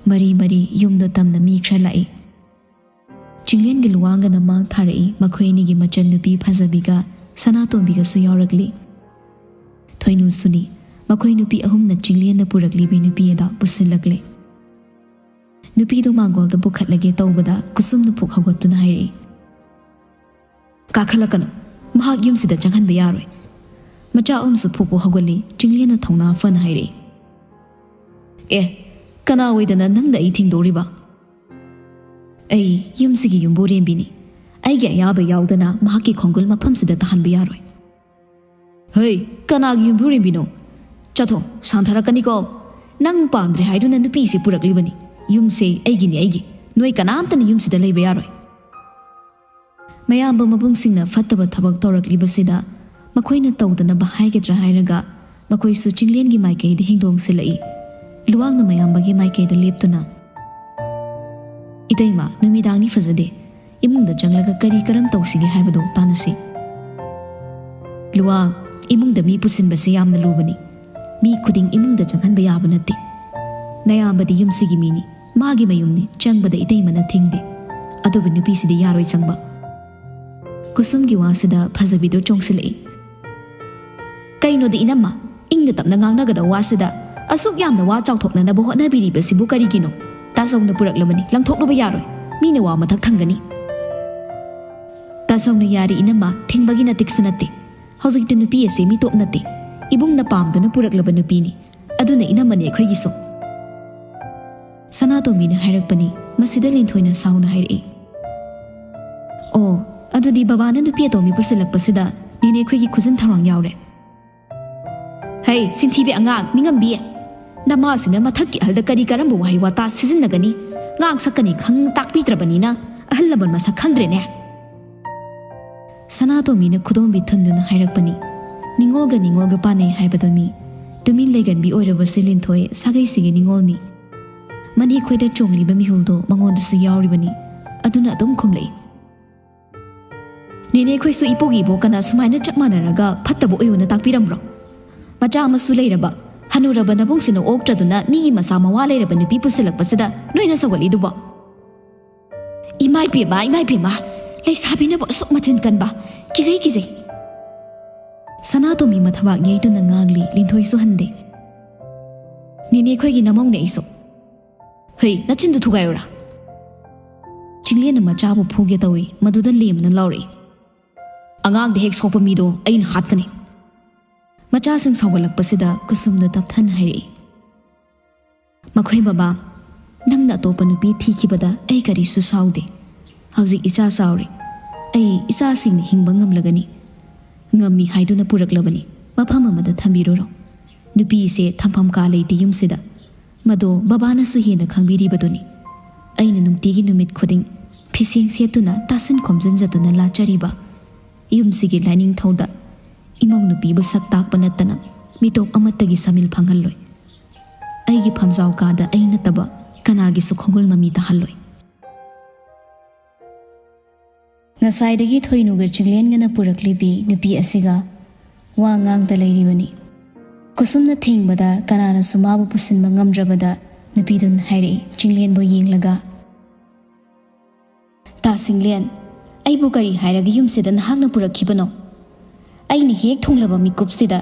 ꯃꯔꯤ ꯃꯔꯤ ꯌꯨꯝꯗꯣ ꯇꯝꯅ ꯃꯤ ꯈꯔ ꯂꯥꯛꯏ꯫ ꯆꯤꯡꯂꯦꯟꯒꯤ ꯂꯨꯋꯥꯡꯒꯅ ꯃꯥꯡ ꯊꯥꯔꯛꯏ, ꯃꯈꯣꯏ ꯑꯅꯤꯒꯤ ꯃꯆꯟꯅꯨꯄꯤ ꯐꯖꯕꯤꯒ ꯁꯅꯥꯇꯣꯝꯕꯤꯒꯁꯨ ꯌꯥꯎꯔꯛꯂꯤ꯫ ꯊꯣꯏꯅꯨꯁꯨꯅꯤ꯫ ꯃꯈꯣꯏ ꯅꯨꯄꯤ ꯑꯍꯨꯝꯅ ꯆꯤꯡꯂꯦꯟꯅ ꯄꯨꯔꯛꯂꯤꯕꯤ ꯅꯨꯄꯤ ꯑꯗꯣ ꯄꯨꯁꯤꯜꯂꯛꯂꯦ꯫ ꯅꯨꯄꯤꯗꯨ ꯃꯥꯡꯒꯣꯜꯗ ꯄꯨꯈꯠꯂꯒꯦ ꯇꯧꯕꯗ ꯀꯨꯁꯨꯝꯅ ꯐꯨꯛ ꯍꯧꯒꯠꯇꯨꯅ ꯍꯥꯏꯔꯛꯏ, "ꯀꯥꯈꯠꯂꯛꯀꯅꯨ, ꯃꯍꯥꯛ ꯌꯨꯝꯁꯤꯗ ꯆꯪꯍꯟꯕ ꯌꯥꯔꯣꯏ꯫" ꯃꯆꯥ ꯑꯍꯨꯝꯁꯨ ꯐꯨꯛ ꯐꯨꯛ ꯍꯧꯒꯠꯂꯤ꯫ ꯆꯤꯡꯂꯦꯟꯅ ꯊꯧꯅꯥ ꯐꯅ ꯍꯥꯏꯔꯛꯏ, "ꯑꯦ, ꯀꯅꯥ ꯑꯣꯏꯗꯅ ꯅꯪꯅ ꯑꯩ ꯊꯤꯡꯗꯧꯔꯤꯕ?" "ꯑꯩ ꯌꯨꯝꯁꯤꯒꯤ ꯌꯨꯝꯕꯨꯔꯦꯝꯕꯤꯅꯤ꯫ ꯑꯩꯒꯤ ꯑꯌꯥꯕ ꯌꯥꯎꯗꯅ ꯃꯍꯥꯛꯀꯤ ꯈꯣꯡꯒꯨꯜ ꯃꯐꯝꯁꯤꯗ ꯇꯥꯍꯟꯕ ꯌꯥꯔꯣꯏ꯫" "ꯍꯩ, ꯀꯅꯥꯒꯤ ꯌꯨꯝꯕꯨꯔꯦꯝꯕꯤꯅꯣ? ꯆꯠꯊꯣ, ꯁꯥꯟꯊꯔꯛꯀꯅꯤꯀꯣ꯫ ꯅꯪ ꯄꯥꯝꯗ꯭ꯔꯦ ꯍꯥꯏꯗꯨꯅ ꯅꯨꯄꯤꯁꯤ ꯄꯨꯔꯛꯂꯤꯕꯅꯤ꯫ ꯌꯨꯝꯁꯦ ꯑꯩꯒꯤꯅꯤ, ꯑꯩꯒꯤ꯫ ꯅꯣꯏ ꯀꯅꯥꯝꯇꯅ ꯌꯨꯝꯁꯤꯗ ꯂꯩꯕ ꯌꯥꯔꯣꯏ꯫" ꯃꯌꯥꯝꯕ ꯃꯕꯨꯡꯁꯤꯡꯅ ꯐꯠꯇꯕ ꯊꯕꯛ ꯇꯧꯔꯛꯂꯤꯕꯁꯤꯗ ꯃꯈꯣꯏꯅ ꯇꯧꯗꯅꯕ ꯍꯥꯏꯒꯗ꯭ꯔꯥ ꯍꯥꯏꯔꯒ ꯃꯈꯣꯏꯁꯨ ꯆꯤꯡꯂꯦꯟꯒꯤ ꯃꯥꯏꯀꯩꯗ ꯍꯤꯡꯗꯣꯡꯁꯤꯜꯂꯛꯏ꯫ ꯂꯨꯋꯥꯡꯅ ꯃꯌꯥꯝꯕꯒꯤ ꯃꯥꯏꯀꯩꯗ ꯂꯦꯞꯇꯨꯅ, "ꯏꯇꯩꯃ, ꯅꯨꯃꯤꯗꯥꯡꯅꯤ ꯐꯖꯗꯦ꯫ ꯏꯃꯨꯡꯗ ꯆꯪꯂꯒ ꯀꯔꯤ ꯀꯔꯝ ꯇꯧꯁꯤꯒꯦ ꯍꯥꯏꯕꯗꯨ ꯇꯥꯟꯅꯁꯤ꯫" "ꯂꯨꯋꯥꯡ, ꯏꯃꯨꯡꯗ ꯃꯤ ꯄꯨꯁꯤꯟꯕꯁꯦ ꯌꯥꯝꯅ ꯂꯨꯕꯅꯤ꯫ ꯃꯤ ꯈꯨꯗꯤꯡ ꯏꯃꯨꯡꯗ ꯆꯪꯍꯟꯕ ꯌꯥꯕ ꯅꯠꯇꯦ꯫ ꯅꯌꯥꯝꯕꯗꯤ ꯌꯨꯝꯁꯤꯒꯤ ꯃꯤꯅꯤ, ꯃꯥꯒꯤ ꯃꯌꯨꯝꯅꯤ, ꯆꯪꯕꯗ ꯏꯇꯩꯃꯅ ꯊꯤꯡꯗꯦ꯫ ꯑꯗꯨꯕꯨ ꯅꯨꯄꯤꯁꯤꯗꯤ ꯌꯥꯔꯣꯏ ꯆꯪꯕ꯫" ꯀꯨꯁꯨꯝꯒꯤ ꯋꯥꯁꯤꯗ ꯐꯖꯕꯤꯗꯨ ꯆꯣꯡꯁꯤꯜꯂꯛꯏ꯫ "ꯀꯩꯅꯣꯗꯤ ꯏꯅꯝꯃ, ꯏꯪꯅ ꯇꯞꯅ ꯉꯥꯡꯅꯒꯗꯧ ꯋꯥꯁꯤꯗ ꯑꯁꯨꯛ ꯌꯥꯝꯅ ꯋꯥ ꯆꯥꯎꯊꯣꯛꯅꯅꯕ ꯍꯣꯠꯅꯕꯤꯔꯤꯕꯁꯤꯕꯨ ꯀꯔꯤꯒꯤꯅꯣ? ꯇꯥꯖꯧꯅ ꯄꯨꯔꯛꯂꯕꯅꯤ, ꯂꯪꯊꯣꯛꯂꯨꯕ ꯌꯥꯔꯣꯏ꯫ ꯃꯤꯅ ꯋꯥ ꯃꯊꯛ ꯊꯪꯒꯅꯤ꯫" "ꯇꯥꯖꯧꯅ ꯌꯥꯔꯦ ꯏꯅꯝꯃ, ꯊꯤꯡꯕꯒꯤ ꯅꯇꯤꯛꯁꯨ ꯅꯠꯇꯦ꯫ ꯍꯧꯖꯤꯛꯇꯤ ꯅꯨꯄꯤ ꯑꯁꯤ ꯃꯤꯇꯣꯞ ꯅꯠꯇꯦ, ꯏꯕꯨꯡꯅ ꯄꯥꯝꯗꯨꯅ ꯄꯨꯔꯛꯂꯕ ꯅꯨꯄꯤꯅꯤ꯫ ꯑꯗꯨꯅ ꯏꯅꯝꯃꯅꯤ ꯑꯩꯈꯣꯏꯒꯤꯁꯨ꯫" ꯁꯅꯥꯇꯣꯝꯕꯤꯅ ꯍꯥꯏꯔꯛꯄꯅꯤ꯫ ꯃꯁꯤꯗ ꯂꯤꯟꯊꯣꯏꯅ ꯁꯥꯎꯅ ꯍꯥꯏꯔꯛꯏ, "ꯑꯣ, ꯑꯗꯨꯗꯤ ꯕꯕꯥꯅ ꯅꯨꯄꯤ ꯑꯇꯣꯝꯕꯤ ꯄꯨꯁꯤꯜꯂꯛꯄꯁꯤꯗ ꯅꯦꯅꯦ ꯑꯩꯈꯣꯏꯒꯤ ꯈꯨꯖꯤꯟ ꯊꯧꯔꯥꯡ ꯌꯥꯎꯔꯦ꯫" "ꯍꯩ, ꯁꯤꯟꯊꯤꯕꯤ ꯑꯉꯥꯡ, ꯃꯤꯉꯝꯕꯤ! ꯅꯃꯥꯁꯤꯅ ꯃꯊꯛꯀꯤ ꯑꯍꯜꯗ ꯀꯔꯤ ꯀꯔꯝꯕ ꯋꯥꯍꯩ ꯋꯥꯇꯥ ꯁꯤꯖꯤꯟꯅꯒꯅꯤ, ꯉꯥꯡ ꯁꯛꯀꯅꯤ ꯈꯪ ꯇꯥꯛꯄꯤꯗ꯭ꯔꯕꯅꯤꯅ ꯑꯍꯜ ꯂꯃꯟ ꯃꯁꯛ ꯈꯪꯗ꯭ꯔꯦꯅꯦ꯫" ꯁꯅꯥꯇꯣꯝꯕꯤꯅ ꯈꯨꯗꯣꯝꯕꯤ ꯊꯨꯟꯗꯨꯅ ꯍꯥꯏꯔꯛꯄꯅꯤ꯫ ꯅꯤꯉꯣꯜꯒ ꯅꯤꯉꯣꯜꯒ ꯄꯥꯟꯅꯩ ꯍꯥꯏꯕꯗꯨꯅꯤ꯫ ꯇꯨꯃꯤꯟ ꯂꯩꯒꯟꯕꯤ ꯑꯣꯏꯔꯕꯁꯦ ꯂꯤꯟꯊꯣꯏ ꯁꯥꯒꯩꯁꯤꯒꯤ ꯅꯤꯉꯣꯜꯅꯤ꯫ ꯃꯅꯦ ꯈꯣꯏꯗ ꯆꯣꯡꯂꯤꯕ ꯃꯤꯍꯨꯜꯗꯣ ꯃꯉꯣꯟꯗꯁꯨ ꯌꯥꯎꯔꯤꯕꯅꯤ꯫ ꯑꯗꯨꯅ ꯑꯗꯨꯝ ꯈꯨꯝꯂꯛꯏ꯫ "ꯅꯦꯅꯦ ꯈꯣꯏꯁꯨ ꯏꯄꯨꯒꯤ ꯏꯕꯣꯛ ꯀꯅꯥ ꯁꯨꯃꯥꯏꯅ ꯆꯞ ꯃꯥꯟꯅꯔꯒ ꯐꯠꯇꯕ ꯑꯣꯏꯌꯣꯅ ꯇꯥꯛꯄꯤꯔꯝꯕ꯭ꯔꯣ? ꯃꯆꯥ ꯑꯃꯁꯨ ꯂꯩꯔꯕ, ꯍꯅꯨꯔꯕ ꯅꯕꯨꯡꯁꯤꯅ ꯑꯣꯛꯇ꯭ꯔꯗꯨꯅ ꯃꯤꯒꯤ ꯃꯆꯥ ꯃꯋꯥ ꯂꯩꯔꯕ ꯅꯨꯄꯤ ꯄꯨꯁꯤꯜꯂꯛꯄꯁꯤꯗ ꯅꯣꯏꯅ ꯁꯧꯒꯠꯂꯤꯗꯨꯕꯣ?" "ꯏꯃꯥꯏ ꯄꯦꯝꯃ, ꯏꯃꯥꯏ ꯄꯦꯝꯃ, ꯂꯩꯁꯥꯕꯤꯅꯕꯨ ꯑꯁꯨꯛ ꯃꯆꯤꯟ ꯀꯟꯕ, ꯀꯤꯖꯩ, ꯀꯤꯖꯩ!" ꯁꯅꯥꯇꯣꯝꯕꯤ ꯃꯊꯕꯥꯛ ꯌꯩꯗꯨꯅ ꯉꯥꯡꯂꯤ, ꯂꯤꯟꯊꯣꯏꯁꯨ ꯍꯟꯗꯦ꯫ "ꯅꯦꯅꯦ ꯈꯣꯏꯒꯤ ꯅꯃꯧꯅꯦ ꯑꯩꯁꯨ꯫ ꯍꯩ, ꯅꯆꯤꯟꯗꯨ ꯊꯨꯒꯥꯏꯌꯨꯔꯥ?" ꯆꯤꯡꯂꯦꯟꯅ ꯃꯆꯥꯕꯨ ꯐꯨꯒꯦ ꯇꯧꯏ, ꯃꯗꯨꯗ ꯂꯦꯝꯅ ꯂꯥꯎꯔꯛꯏ꯫ "ꯑꯉꯥꯡꯗ ꯍꯦꯛ ꯁꯣꯛꯄ ꯃꯤꯗꯣ ꯑꯩꯅ ꯍꯥꯠꯀꯅꯤ!" ꯃꯆꯥꯁꯤꯡ ꯁꯥꯎꯒꯠꯂꯛꯄꯁꯤꯗ ꯀꯨꯁꯨꯝꯗ ꯇꯞꯊꯅ ꯍꯥꯏꯔꯛꯏ꯫ "ꯃꯈꯣꯏ ꯕꯕꯥ, ꯅꯪꯅ ꯑꯇꯣꯞꯄ ꯅꯨꯄꯤ ꯊꯤꯈꯤꯕꯗ ꯑꯩ ꯀꯔꯤꯁꯨ ꯁꯥꯎꯗꯦ꯫ ꯍꯧꯖꯤꯛ ꯏꯆꯥ ꯆꯥꯎꯔꯦ꯫ ꯑꯩ ꯏꯆꯥꯁꯤꯡꯅ ꯍꯤꯡꯕ ꯉꯝꯂꯒꯅꯤ꯫ ꯉꯝꯃꯤ ꯍꯥꯏꯗꯨꯅ ꯄꯨꯔꯛꯂꯕꯅꯤ꯫ ꯃꯐꯝ ꯑꯃꯗ ꯊꯝꯕꯤꯔꯨꯔꯣ꯫ ꯅꯨꯄꯤꯁꯦ ꯊꯝꯐꯝ ꯀꯥ ꯂꯩꯇꯦ ꯌꯨꯝꯁꯤꯗ꯫ ꯃꯗꯣ ꯕꯕꯥꯅꯁꯨ ꯍꯦꯟꯅ ꯈꯪꯕꯤꯔꯤꯕꯗꯨꯅꯤ꯫ ꯑꯩꯅ ꯅꯨꯡꯇꯤꯒꯤ ꯅꯨꯃꯤꯠ ꯈꯨꯗꯤꯡ ꯐꯤꯁꯦꯡ ꯁꯦꯠꯇꯨꯅ ꯇꯥꯁꯤꯟ ꯈꯣꯝꯖꯤꯟꯖꯗꯨꯅ ꯂꯥꯠꯆꯔꯤꯕ ꯌꯨꯝꯁꯤꯒꯤ ꯂꯥꯏꯅꯤꯡꯊꯧꯗ ꯏꯃꯧ ꯅꯨꯄꯤꯕꯨ ꯁꯛ ꯇꯥꯛꯄ ꯅꯠꯇꯅ ꯃꯤꯇꯣꯞ ꯑꯃꯠꯇꯒꯤ ꯁꯃꯤꯜ ꯐꯪꯍꯜꯂꯣꯏ꯫ ꯑꯩꯒꯤ ꯐꯝꯖꯥꯎ ꯀꯥꯗ ꯑꯩ ꯅꯠꯇꯕ ꯀꯅꯥꯒꯤꯁꯨ ꯈꯣꯡꯒꯨꯜ ꯃꯃꯤ ꯇꯥꯍꯜꯂꯣꯏ꯫" ꯉꯁꯥꯏꯗꯒꯤ ꯊꯣꯏꯅꯨꯒ ꯆꯤꯡꯂꯦꯟꯒꯅ ꯄꯨꯔꯛꯂꯤꯕꯤ ꯅꯨꯄꯤ ꯑꯁꯤꯒ ꯋꯥ ꯉꯥꯡꯗ ꯂꯩꯔꯤꯕꯅꯤ꯫ ꯀꯨꯁꯨꯝꯅ ꯊꯤꯡꯕꯗ ꯀꯅꯥꯅꯁꯨ ꯃꯥꯕꯨ ꯄꯨꯁꯤꯟꯕ ꯉꯝꯗ꯭ꯔꯕꯗ ꯅꯨꯄꯤꯗꯨꯅ ꯍꯥꯏꯔꯛꯏ, ꯆꯤꯡꯂꯦꯟꯕꯨ ꯌꯦꯡꯂꯒ, "ꯇꯥ ꯆꯤꯡꯂꯦꯟ, ꯑꯩꯕꯨ ꯀꯔꯤ ꯍꯥꯏꯔꯒ ꯌꯨꯝꯁꯤꯗ ꯅꯍꯥꯛꯅ ꯄꯨꯔꯛꯈꯤꯕꯅꯣ? ꯑꯩꯅ ꯍꯦꯛ ꯊꯨꯡꯂꯕ ꯃꯤꯀꯨꯞꯁꯤꯗ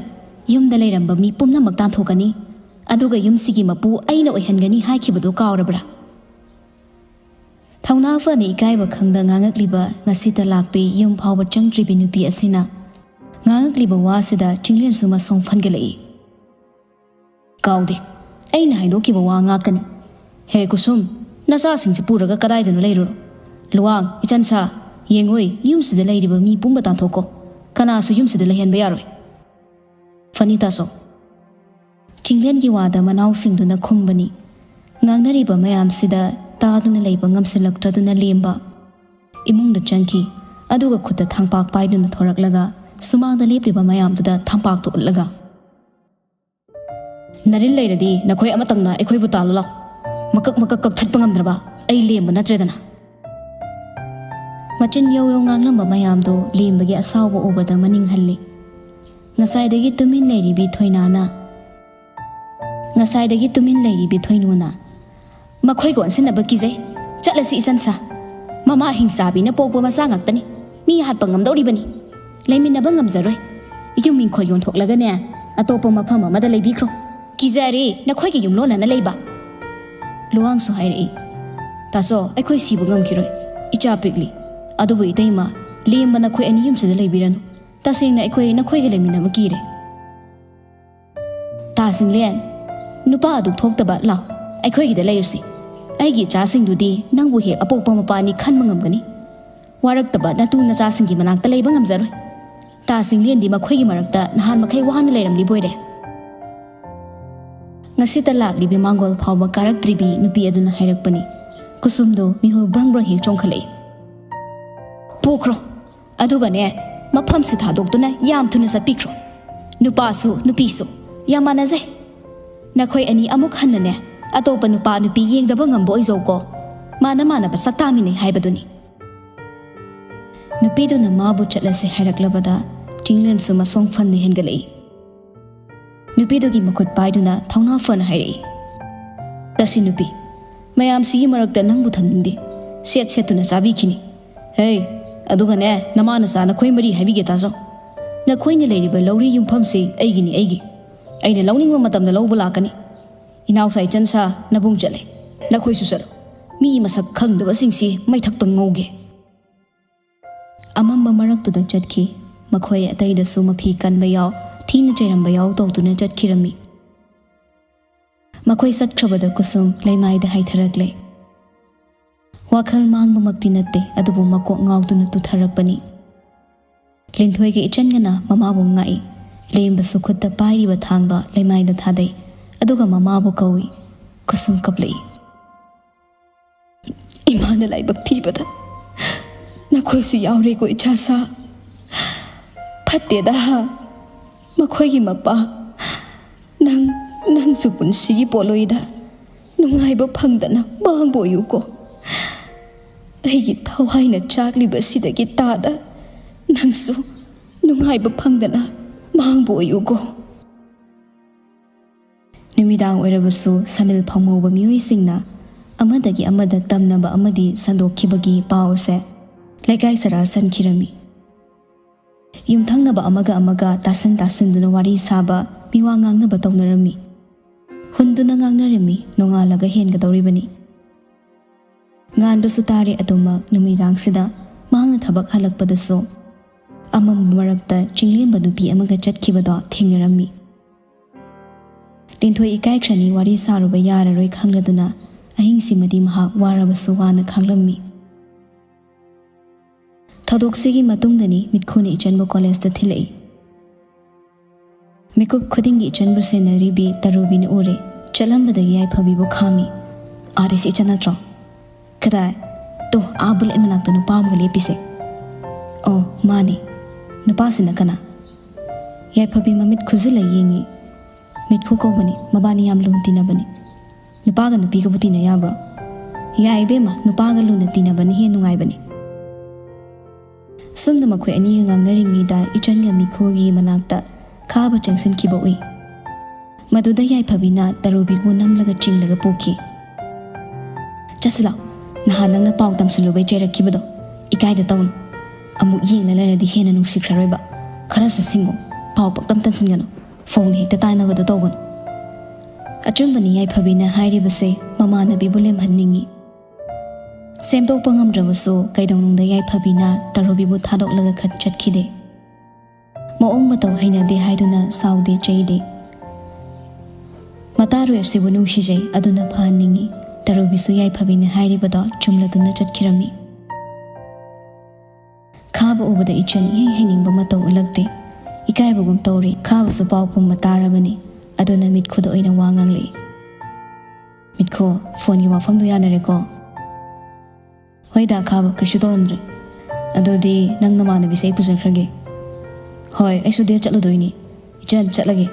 ꯌꯨꯝꯗ ꯂꯩꯔꯝꯕ ꯃꯤ ꯄꯨꯝꯅꯃꯛ ꯇꯥꯟꯊꯣꯛꯀꯅꯤ, ꯑꯗꯨꯒ ꯌꯨꯝꯁꯤꯒꯤ ꯃꯄꯨ ꯑꯩꯅ ꯑꯣꯏꯍꯟꯒꯅꯤ ꯍꯥꯏꯈꯤꯕꯗꯨ ꯀꯥꯎꯔꯕ꯭ꯔꯥ?" ꯊꯧꯅꯥ ꯐꯅ ꯏꯀꯥꯏꯕ ꯈꯪꯗ ꯉꯥꯡꯉꯛꯂꯤꯕ, ꯉꯁꯤꯇ ꯂꯥꯛꯄꯤ ꯌꯨꯝ ꯐꯥꯎꯕ ꯆꯪꯗ꯭ꯔꯤꯕꯤ ꯅꯨꯄꯤ ꯑꯁꯤꯅ ꯉꯥꯡꯉꯛꯂꯤꯕ ꯋꯥꯁꯤꯗ ꯆꯤꯡꯂꯦꯟꯁꯨ ꯃꯁꯣꯡ ꯐꯟꯒꯠꯂꯛꯏ꯫ "ꯀꯥꯎꯗꯦ, ꯑꯩꯅ ꯍꯥꯏꯗꯣꯛꯈꯤꯕ ꯋꯥ ꯉꯥꯛꯀꯅꯤ꯫ ꯍꯦ ꯀꯨꯁꯨꯝ, ꯅꯆꯥꯁꯤꯡꯁꯦ ꯄꯨꯔꯒ ꯀꯗꯥꯏꯗꯅꯣ ꯂꯩꯔꯨꯔꯣ꯫ ꯂꯨꯋꯥꯡ, ꯏꯆꯟꯁꯥ, ꯌꯦꯡꯉꯣꯏ, ꯌꯨꯝꯁꯤꯗ ꯂꯩꯔꯤꯕ ꯃꯤ ꯄꯨꯝꯕ ꯇꯥꯟꯊꯣꯛꯀꯣ꯫ ꯀꯅꯥꯁꯨ ꯌꯨꯝꯁꯤꯗ ꯂꯩꯍꯟꯕ ꯌꯥꯔꯣꯏ꯫ ꯐꯅꯤ ꯇꯥꯁꯣ꯫" ꯆꯤꯡꯂꯦꯟꯒꯤ ꯋꯥꯗ ꯃꯅꯥꯎꯁꯤꯡꯗꯨꯅ ꯈꯨꯝꯕꯅꯤ꯫ ꯉꯥꯡꯅꯔꯤꯕ ꯃꯌꯥꯝꯁꯤꯗ ꯇꯥꯗꯨꯅ ꯂꯩꯕ ꯉꯝꯁꯤꯜꯂꯛꯇ꯭ꯔꯗꯨꯅ ꯂꯦꯝꯕ ꯏꯃꯨꯡꯗ ꯆꯪꯈꯤ꯫ ꯑꯗꯨꯒ ꯈꯨꯠꯇ ꯊꯥꯡꯄꯥꯛ ꯄꯥꯏꯗꯨꯅ ꯊꯣꯔꯛꯂꯒ ꯁꯨꯃꯥꯡꯗ ꯂꯦꯞꯂꯤꯕ ꯃꯌꯥꯝꯗꯨꯗ ꯊꯥꯡꯄꯥꯛꯇꯨ ꯎꯠꯂꯒ, "ꯅꯔꯤꯟ ꯂꯩꯔꯗꯤ ꯅꯈꯣꯏ ꯑꯃꯇꯪꯅ ꯑꯩꯈꯣꯏꯕꯨ ꯇꯥꯜꯂꯨ ꯂꯥꯎ꯫ ꯃꯀꯛ ꯃꯀꯛ ꯀꯛꯊꯠꯄ ꯉꯝꯗ꯭ꯔꯕ ꯑꯩ ꯂꯦꯝꯕ ꯅꯠꯇ꯭ꯔꯦꯗꯅ꯫" ꯃꯆꯤꯟ ꯌꯧ ꯌꯧ ꯉꯥꯡꯂꯝꯕ ꯃꯌꯥꯝꯗꯨ ꯂꯦꯝꯕꯒꯤ ꯑꯁꯥꯎꯕ ꯎꯕꯗ ꯃꯅꯤꯡ ꯍꯜꯂꯤ꯫ ꯉꯁꯥꯏꯗꯒꯤ ꯇꯨꯃꯤꯟ ꯂꯩꯔꯤꯕꯤ ꯊꯣꯏꯅꯥꯅ, ꯉꯁꯥꯏꯗꯒꯤ ꯇꯨꯃꯤꯟ ꯂꯩꯔꯤꯕꯤ ꯊꯣꯏꯅꯨꯅ, "ꯃꯈꯣꯏꯒ ꯑꯣꯟꯁꯤꯟꯅꯕ ꯀꯤꯖꯩ꯫ ꯆꯠꯂꯁꯤ ꯏꯆꯟꯁꯥ꯫ ꯃꯃꯥ ꯍꯤꯡꯆꯥꯕꯤꯅ ꯄꯣꯛꯄ ꯃꯆꯥ ꯉꯥꯛꯇꯅꯤ꯫ ꯃꯤ ꯍꯥꯠꯄ ꯉꯝꯗꯧꯔꯤꯕꯅꯤ꯫ ꯂꯩꯃꯤꯟꯅꯕ ꯉꯝꯖꯔꯣꯏ꯫ ꯌꯨꯝ ꯏꯪꯈꯣꯜ ꯌꯣꯟꯊꯣꯛꯂꯒꯅꯦ, ꯑꯇꯣꯞꯄ ꯃꯐꯝ ꯑꯃꯗ ꯂꯩꯕꯤꯈ꯭ꯔꯣ꯫ ꯀꯤꯖꯔꯦ ꯅꯈꯣꯏꯒꯤ ꯌꯨꯝꯂꯣꯟꯅꯅ ꯂꯩꯕ꯫" ꯂꯨꯋꯥꯡꯁꯨ ꯍꯥꯏꯔꯛꯏ, "ꯇꯥꯆꯧ, ꯑꯩꯈꯣꯏ ꯁꯤꯕ ꯉꯝꯈꯤꯔꯣꯏ꯫ ꯏꯆꯥ ꯄꯤꯛꯂꯤ꯫ ꯑꯗꯨꯕꯨ ꯏꯇꯩꯃ, ꯂꯦꯝꯕ ꯅꯈꯣꯏ ꯑꯅꯤ ꯌꯨꯝꯁꯤꯗ ꯂꯩꯕꯤꯔꯅꯨ꯫ ꯇꯁꯦꯡꯅ ꯑꯩꯈꯣꯏ ꯅꯈꯣꯏꯒ ꯂꯩꯃꯤꯟꯅꯕ ꯀꯤꯔꯦ꯫" "ꯇꯥ ꯁꯤꯡꯂꯦꯟ, ꯅꯨꯄꯥ ꯑꯗꯨ ꯊꯣꯛꯇꯕ, ꯂꯥꯎ, ꯑꯩꯈꯣꯏꯒꯤꯗ ꯂꯩꯔꯨꯁꯤ꯫ ꯑꯩꯒꯤ ꯏꯆꯥꯁꯤꯡꯗꯨꯗꯤ ꯅꯪꯕꯨ ꯍꯦꯛ ꯑꯄꯣꯛꯄ ꯃꯄꯥꯅꯤ ꯈꯟꯕ ꯉꯝꯒꯅꯤ꯫ ꯋꯥꯔꯛꯇꯕ ꯅꯇꯨ ꯅꯆꯥꯁꯤꯡꯒꯤ ꯃꯅꯥꯛꯇ ꯂꯩꯕ ꯉꯝꯖꯔꯣꯏ꯫ ꯇꯥ ꯁꯤꯡꯂꯦꯟꯗꯤ ꯃꯈꯣꯏꯒꯤ ꯃꯔꯛꯇ ꯅꯍꯥꯟ ꯃꯈꯩ ꯋꯥꯅ ꯂꯩꯔꯝꯂꯤꯕꯣꯏꯔꯦ꯫" ꯉꯁꯤꯇ ꯂꯥꯛꯂꯤꯕꯤ ꯃꯥꯡꯒꯣꯜ ꯐꯥꯎꯕ ꯀꯥꯔꯛꯇ꯭ꯔꯤꯕꯤ ꯅꯨꯄꯤ ꯑꯗꯨꯅ ꯍꯥꯏꯔꯛꯄꯅꯤ꯫ ꯀꯨꯁꯨꯝꯗꯨ ꯃꯤꯍꯨꯜ ꯕ꯭ꯔꯪ ꯕ꯭ꯔꯪ ꯍꯦꯛ ꯆꯣꯡꯈꯠꯂꯛꯏ꯫ "ꯄꯨꯈ꯭ꯔꯣ꯫ ꯑꯗꯨꯒꯅꯦ, ꯃꯐꯝꯁꯤ ꯊꯥꯗꯣꯛꯇꯨꯅ ꯌꯥꯝ ꯊꯨꯅ ꯆꯠꯄꯤꯈ꯭ꯔꯣ꯫ ꯅꯨꯄꯥꯁꯨ ꯅꯨꯄꯤꯁꯨ ꯌꯥꯝ ꯃꯥꯟꯅꯖꯩ꯫ ꯅꯈꯣꯏ ꯑꯅꯤ ꯑꯃꯨꯛ ꯍꯟꯅꯅꯦ, ꯑꯇꯣꯞꯄ ꯅꯨꯄꯥ ꯅꯨꯄꯤ ꯌꯦꯡꯗꯕ ꯉꯝꯕ ꯑꯣꯏꯖꯧꯀꯣ꯫ ꯃꯥꯅ ꯃꯥꯟꯅꯕ ꯁꯛ ꯇꯥꯃꯤꯟꯅꯩ ꯍꯥꯏꯕꯗꯨꯅꯤ꯫" ꯅꯨꯄꯤꯗꯨꯅ ꯃꯥꯕꯨ ꯆꯠꯂꯁꯦ ꯍꯥꯏꯔꯛꯂꯕꯗ ꯆꯤꯡꯂꯦꯟꯁꯨ ꯃꯁꯣꯡ ꯐꯟꯅ ꯍꯦꯟꯒꯠꯂꯛꯏ꯫ ꯅꯨꯄꯤꯗꯨꯒꯤ ꯃꯈꯨꯠ ꯄꯥꯏꯗꯨꯅ ꯊꯧꯅꯥ ꯐꯅ ꯍꯥꯏꯔꯛꯏ, "ꯇꯁꯤ ꯅꯨꯄꯤ, ꯃꯌꯥꯝꯁꯤꯒꯤ ꯃꯔꯛꯇ ꯅꯪꯕꯨ ꯊꯝꯅꯤꯡꯗꯦ꯫ ꯁꯦꯠ ꯁꯦꯠꯇꯨꯅ ꯆꯥꯕꯤꯈꯤꯅꯤ꯫ ꯍꯦ, ꯑꯗꯨꯒꯅꯦ, ꯅꯃꯥ ꯅꯆꯥ ꯅꯈꯣꯏ ꯃꯔꯤ ꯍꯥꯏꯕꯤꯒꯦ ꯇꯥꯖꯧ꯫ ꯅꯈꯣꯏꯅ ꯂꯩꯔꯤꯕ ꯂꯧꯔꯤ ꯌꯨꯝꯐꯝꯁꯤ ꯑꯩꯒꯤꯅꯤ, ꯑꯩꯒꯤ꯫ ꯑꯩꯅ ꯂꯧꯅꯤꯡꯕ ꯃꯇꯝꯗ ꯂꯧꯕ ꯂꯥꯛꯀꯅꯤ꯫ ꯏꯅꯥꯎꯆꯥ ꯏꯆꯟꯁꯥ, ꯅꯕꯨꯡ ꯆꯠꯂꯦ꯫ ꯅꯈꯣꯏꯁꯨ ꯆꯠꯂꯨ꯫ ꯃꯤ ꯃꯁꯛ ꯈꯪꯗꯕꯁꯤꯡꯁꯤ ꯃꯩꯊꯛꯇ ꯉꯧꯒꯦ꯫" ꯑꯃꯝꯕ ꯃꯔꯛꯇꯨꯗ ꯆꯠꯈꯤ꯫ ꯃꯈꯣꯏ ꯑꯇꯩꯗꯁꯨ ꯃꯐꯤ ꯀꯟꯕ ꯌꯥꯎ, ꯊꯤꯅ ꯆꯩꯔꯝꯕ ꯌꯥꯎ ꯇꯧꯗꯨꯅ ꯆꯠꯈꯤꯔꯝꯃꯤ꯫ ꯃꯈꯣꯏ ꯆꯠꯈ꯭ꯔꯕꯗ ꯀꯨꯁꯨꯝ ꯂꯩꯃꯥꯏꯗ ꯍꯥꯏꯊꯔꯛꯂꯦ꯫ ꯋꯥꯈꯜ ꯃꯥꯡꯕꯃꯛꯇꯤ ꯅꯠꯇꯦ, ꯑꯗꯨꯕꯨ ꯃꯀꯣꯛ ꯉꯥꯎꯗꯨꯅ ꯇꯨꯊꯔꯛꯄꯅꯤ꯫ ꯂꯤꯟꯊꯣꯏꯒ ꯏꯆꯟꯒꯅ ꯃꯃꯥꯕꯨ ꯉꯥꯛꯏ꯫ ꯂꯦꯝꯕꯁꯨ ꯈꯨꯠꯇ ꯄꯥꯏꯔꯤꯕ ꯊꯥꯡꯗꯣ ꯂꯩꯃꯥꯏꯗ ꯊꯥꯗꯩ, ꯑꯗꯨꯒ ꯃꯃꯥꯕꯨ ꯀꯧꯏ꯫ ꯀꯨꯁꯨꯝ ꯀꯞꯂꯛꯏ꯫ "ꯏꯃꯥꯅ ꯂꯥꯏꯕꯛ ꯊꯤꯕꯗ ꯅꯈꯣꯏꯁꯨ ꯌꯥꯎꯔꯦꯀꯣ ꯏꯆꯥꯁꯥ꯫ ꯐꯠꯇꯦꯗ, ꯃꯈꯣꯏꯒꯤ ꯃꯄꯥ ꯅꯪ ꯁꯨ ꯄꯨꯟꯁꯤꯒꯤ ꯄꯣꯠꯂꯣꯏꯗ ꯅꯨꯡꯉꯥꯏꯕ ꯐꯪꯗꯅ ꯃꯥꯡꯕ ꯑꯣꯏꯌꯨꯀꯣ꯫ ꯑꯩꯒꯤ ꯊꯋꯥꯏꯅ ꯆꯥꯛꯂꯤꯕꯁꯤꯗꯒꯤ ꯇꯥꯗ ꯅꯪꯁꯨ ꯅꯨꯡꯉꯥꯏꯕ ꯐꯪꯗꯅ ꯃꯥꯡꯕ ꯑꯣꯏꯌꯨꯀꯣ꯫ ꯅꯨꯃꯤꯗꯥꯡ ꯑꯣꯏꯔꯕꯁꯨ ꯁꯃꯤꯜ ꯐꯪꯍꯧꯕ ꯃꯤꯑꯣꯏꯁꯤꯡꯅ ꯑꯃꯗꯒꯤ ꯑꯃꯗ ꯇꯝꯅꯕ ꯑꯃꯗꯤ ꯁꯟꯗꯣꯛꯈꯤꯕꯒꯤ ꯄꯥꯎ ꯑꯁꯦ ꯂꯩꯀꯥꯏ ꯁꯔꯥ ꯁꯟꯈꯤꯔꯝꯃꯤ꯫ ꯌꯨꯝꯊꯪꯅꯕ ꯑꯃꯒ ꯑꯃꯒ ꯇꯥꯁꯟ ꯇꯥꯁꯟꯗꯨꯅ ꯋꯥꯔꯤ ꯁꯥꯕ, ꯃꯤꯋꯥ ꯉꯥꯡꯅꯕ ꯇꯧꯅꯔꯝꯃꯤ꯫ ꯍꯨꯟꯗꯨꯅ ꯉꯥꯡꯅꯔꯝꯃꯤ, ꯅꯣꯡꯉꯥꯜꯂꯒ ꯍꯦꯟꯒꯗꯧꯔꯤꯕꯅꯤ꯫ ꯉꯥꯟꯕꯁꯨ ꯇꯥꯔꯦ ꯑꯗꯨꯃꯛ ꯅꯨꯃꯤꯗꯥꯡꯁꯤꯗ ꯃꯍꯥꯛꯅ ꯊꯕꯛ ꯍꯜꯂꯛꯄꯗꯁꯨ ꯑꯃꯝꯕ ꯃꯔꯛꯇ ꯆꯤꯡꯂꯦꯝꯕ ꯅꯨꯄꯤ ꯑꯃꯒ ꯆꯠꯈꯤꯕꯗꯣ ꯊꯦꯡꯅꯔꯝꯃꯤ꯫ ꯂꯤꯟꯊꯣꯏ ꯏꯀꯥꯏꯈ꯭ꯔꯅꯤ, ꯋꯥꯔꯤ ꯁꯥꯔꯨꯕ ꯌꯥꯔꯔꯣꯏ ꯈꯪꯂꯗꯨꯅ ꯑꯍꯤꯡꯁꯤꯃꯗꯤ ꯃꯍꯥꯛ ꯋꯥꯔꯕꯁꯨ ꯋꯥꯅ ꯈꯥꯡꯂꯝꯃꯤ꯫ ꯊꯧꯗꯣꯛꯁꯤꯒꯤ ꯃꯇꯨꯡꯗꯅꯤ ꯃꯤꯠꯈꯨꯅ ꯏꯆꯟꯕꯨ ꯀꯣꯂꯦꯖꯇ ꯊꯤꯜꯂꯛꯏ꯫ ꯃꯤꯀꯨꯞ ꯈꯨꯗꯤꯡꯒꯤ ꯏꯆꯟꯕꯨ ꯁꯦꯟꯅꯔꯤꯕꯤ ꯇꯔꯨꯕꯤꯅ ꯎꯔꯦ꯫ ꯆꯠꯂꯝꯕꯗꯒꯤ ꯌꯥꯏꯐꯕꯤꯕꯨ ꯈꯥꯝꯃꯤ꯫ "ꯑꯥꯔꯤꯁ ꯏꯆꯟ ꯅꯠꯇ꯭ꯔꯣ? ꯀꯗꯥꯏ? ꯇꯣ, ꯑꯥ ꯕꯨꯂꯦꯠ ꯃꯅꯥꯛꯇ ꯅꯨꯄꯥ ꯑꯃꯒ ꯂꯦꯞꯄꯤꯁꯦ꯫ ꯑꯣ, ꯃꯥꯅꯤ꯫ ꯅꯨꯄꯥꯁꯤꯅ ꯀꯅꯥ?" ꯌꯥꯏꯐꯕꯤ ꯃꯃꯤꯠ ꯈꯨꯖꯤꯜꯂ ꯌꯦꯡꯉꯤ꯫ "ꯃꯤꯠꯈꯨ ꯀꯧꯕꯅꯤ, ꯃꯕꯥꯅꯤ ꯌꯥꯝ ꯂꯨꯅ ꯇꯤꯟꯅꯕꯅꯤ꯫ ꯅꯨꯄꯥꯒ ꯅꯨꯄꯤꯒꯕꯨ ꯇꯤꯟꯅ ꯌꯥꯕ꯭ꯔꯣ?" "ꯌꯥꯏ ꯏꯕꯦꯝꯃ, ꯅꯨꯄꯥꯒ ꯂꯨꯅ ꯇꯤꯟꯅꯕꯅ ꯍꯦꯟꯅ ꯅꯨꯡꯉꯥꯏꯕꯅꯤ꯫" ꯁꯨꯝꯅ ꯃꯈꯣꯏ ꯑꯅꯤꯒ ꯉꯥꯡꯅꯔꯤꯉꯩꯗ ꯏꯆꯟꯒ ꯃꯤꯈꯨꯒꯤ ꯃꯅꯥꯛꯇ ꯈꯥꯕ ꯆꯪꯁꯤꯟꯈꯤꯕ ꯎꯏ꯫ ꯃꯗꯨꯗ ꯌꯥꯏꯐꯕꯤꯅ ꯇꯔꯨꯕꯤꯕꯨ ꯅꯝꯂꯒ ꯆꯤꯡꯂꯒ ꯄꯨꯈꯤ꯫ "ꯆꯠꯁꯤ ꯂꯥꯎ, ꯅꯍꯥꯟ ꯅꯪꯅ ꯄꯥꯎ ꯇꯝꯁꯤꯜꯂꯨꯕꯩ ꯆꯩꯔꯛꯈꯤꯕꯗꯣ ꯏꯀꯥꯏꯗ ꯇꯧꯅꯨ꯫ ꯑꯃꯨꯛ ꯌꯦꯡꯂ ꯂꯩꯔꯗꯤ ꯍꯦꯟꯅ ꯅꯨꯡꯁꯤꯈ꯭ꯔꯔꯣꯏꯕ꯫ ꯈꯔꯁꯨ ꯁꯤꯡꯉꯨ, ꯄꯥꯎ ꯄꯪꯇꯝ ꯇꯝꯁꯤꯟꯒꯅꯨ, ꯐꯣꯟ ꯍꯦꯛꯇ ꯇꯥꯏꯅꯕꯗꯣ ꯇꯧꯒꯅꯨ꯫" ꯑꯆꯨꯝꯕꯅꯤ ꯌꯥꯏꯐꯕꯤꯅ ꯍꯥꯏꯔꯤꯕꯁꯦ, ꯃꯃꯥꯟꯅꯕꯤꯕꯨ ꯂꯦꯝꯍꯟꯅꯤꯡꯉꯤ꯫ ꯁꯦꯝꯗꯣꯛꯄ ꯉꯝꯗ꯭ꯔꯕꯁꯨ ꯀꯩꯗꯧꯅꯨꯡꯗ ꯌꯥꯏꯐꯕꯤꯅ ꯇꯔꯨꯕꯤꯕꯨ ꯊꯥꯗꯣꯛꯂꯒ ꯈꯠ ꯆꯠꯈꯤꯗꯦ꯫ ꯃꯑꯣꯡ ꯃꯇꯧ ꯍꯩꯅꯗꯦ ꯍꯥꯏꯗꯨꯅ ꯁꯥꯎꯗꯦ ꯆꯩꯗꯦ꯫ ꯃꯇꯥꯔꯣꯏ ꯑꯁꯤꯕꯨ ꯅꯨꯡꯁꯤꯖꯩ, ꯑꯗꯨꯅ ꯐꯍꯟꯅꯤꯡꯉꯤ꯫ ꯇꯔꯨꯕꯤꯁꯨ ꯌꯥꯏꯐꯕꯤꯅ ꯍꯥꯏꯔꯤꯕꯗꯣ ꯆꯨꯝꯂꯗꯨꯅ ꯆꯠꯈꯤꯔꯝꯃꯤ꯫ ꯈꯥꯕ ꯎꯕꯗ ꯏꯆꯟ ꯏꯍꯩ ꯍꯩꯅꯤꯡꯕ ꯃꯇꯧ ꯎꯠꯂꯛꯇꯦ꯫ ꯏꯀꯥꯏꯕꯒꯨꯝ ꯇꯧꯔꯤ꯫ ꯈꯥꯕꯁꯨ ꯄꯥꯎ ꯄꯨꯝꯕ ꯇꯥꯔꯕꯅꯤ꯫ ꯑꯗꯨꯅ ꯃꯤꯠꯈꯨꯗ ꯑꯣꯏꯅ ꯋꯥ ꯉꯥꯡꯂꯛꯏ꯫ "ꯃꯤꯠꯈꯨ, ꯐꯣꯟꯒꯤ ꯋꯥꯐꯝꯗꯣ ꯌꯥꯅꯔꯦꯀꯣ?" "ꯍꯣꯏ ꯗꯥ ꯈꯥꯕ, ꯀꯩꯁꯨ ꯇꯧꯔꯝꯗ꯭ꯔꯦ꯫ ꯑꯗꯨꯗꯤ ꯅꯪ ꯅꯃꯥꯟꯅꯕꯤꯁꯦ ꯑꯩ ꯄꯨꯖꯈ꯭ꯔꯒꯦ꯫" "ꯍꯣꯏ, ꯑꯩꯁꯨ ꯗꯦꯠ ꯆꯠꯂꯨꯗꯣꯏꯅꯤ꯫ ꯏꯆꯟ, ꯆꯠꯂꯒꯦ꯫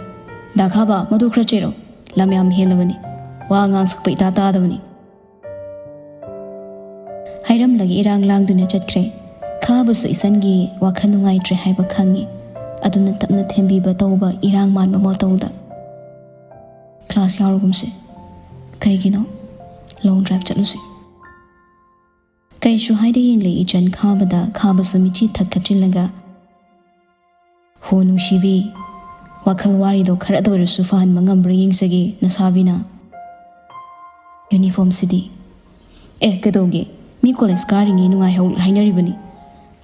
ꯗꯥ ꯈꯥꯕ, ꯃꯗꯨ ꯈꯔ ꯆꯩꯔꯛꯑꯣ꯫ ꯂꯝ ꯌꯥꯝ ꯍꯦꯜꯂꯕꯅꯤ꯫ ꯋꯥ ꯉꯥꯡ ꯁꯛꯄ ꯏꯇꯥ ꯇꯥꯗꯕꯅꯤ꯫ ꯍꯥꯏꯔꯝꯂꯒ ꯏꯔꯥꯡ ꯂꯥꯡꯗꯨꯅ ꯆꯠꯈ꯭ꯔꯦ꯫ ꯈꯥꯕꯁꯨ ꯏꯆꯟꯒꯤ ꯋꯥꯈꯜ ꯅꯨꯡꯉꯥꯏꯇ꯭ꯔꯦ ꯍꯥꯏꯕ ꯈꯪꯉꯤ꯫ ꯑꯗꯨꯅ ꯇꯞꯅ ꯊꯦꯝꯕꯤꯕ ꯇꯧꯕ ꯏꯔꯥꯡ ꯃꯥꯟꯕ ꯃꯇꯧꯗ, "ꯀ꯭ꯂꯥꯁ ꯌꯥꯎꯔꯨꯒꯨꯝꯁꯦ꯫ ꯀꯩꯒꯤꯅꯣ? ꯂꯣꯡ ꯗ꯭ꯔꯥꯏꯚ ꯆꯠꯂꯨꯁꯦ"꯫ ꯀꯩꯁꯨ ꯍꯥꯏꯗ ꯌꯦꯡꯂꯦ ꯏꯆꯟ ꯈꯥꯕꯗ꯫ ꯈꯥꯕꯁꯨ ꯃꯤꯠꯆꯤ ꯊꯛ ꯊꯛꯆꯤꯜꯂꯒ, "ꯍꯣ ꯅꯨꯡꯁꯤꯕꯤ, ꯋꯥꯈꯜ ꯋꯥꯔꯤꯗꯣ ꯈꯔꯗ ꯑꯣꯏꯔꯁꯨ ꯐꯍꯟꯕ ꯉꯝꯕ꯭ꯔꯥ ꯌꯦꯡꯖꯒꯦ ꯅꯁꯥꯕꯤꯅ꯫ ꯌꯨꯅꯤꯐꯣꯔꯝꯁꯤꯗꯤ꯫ ꯑꯦ, ꯀꯩꯗꯧꯒꯦ? ꯃꯤ ꯀꯣꯂꯦꯖ ꯀꯥꯔꯤꯉꯩ ꯅꯨꯡꯉꯥꯏꯍꯧ ꯍꯥꯏꯅꯔꯤꯕꯅꯤ꯫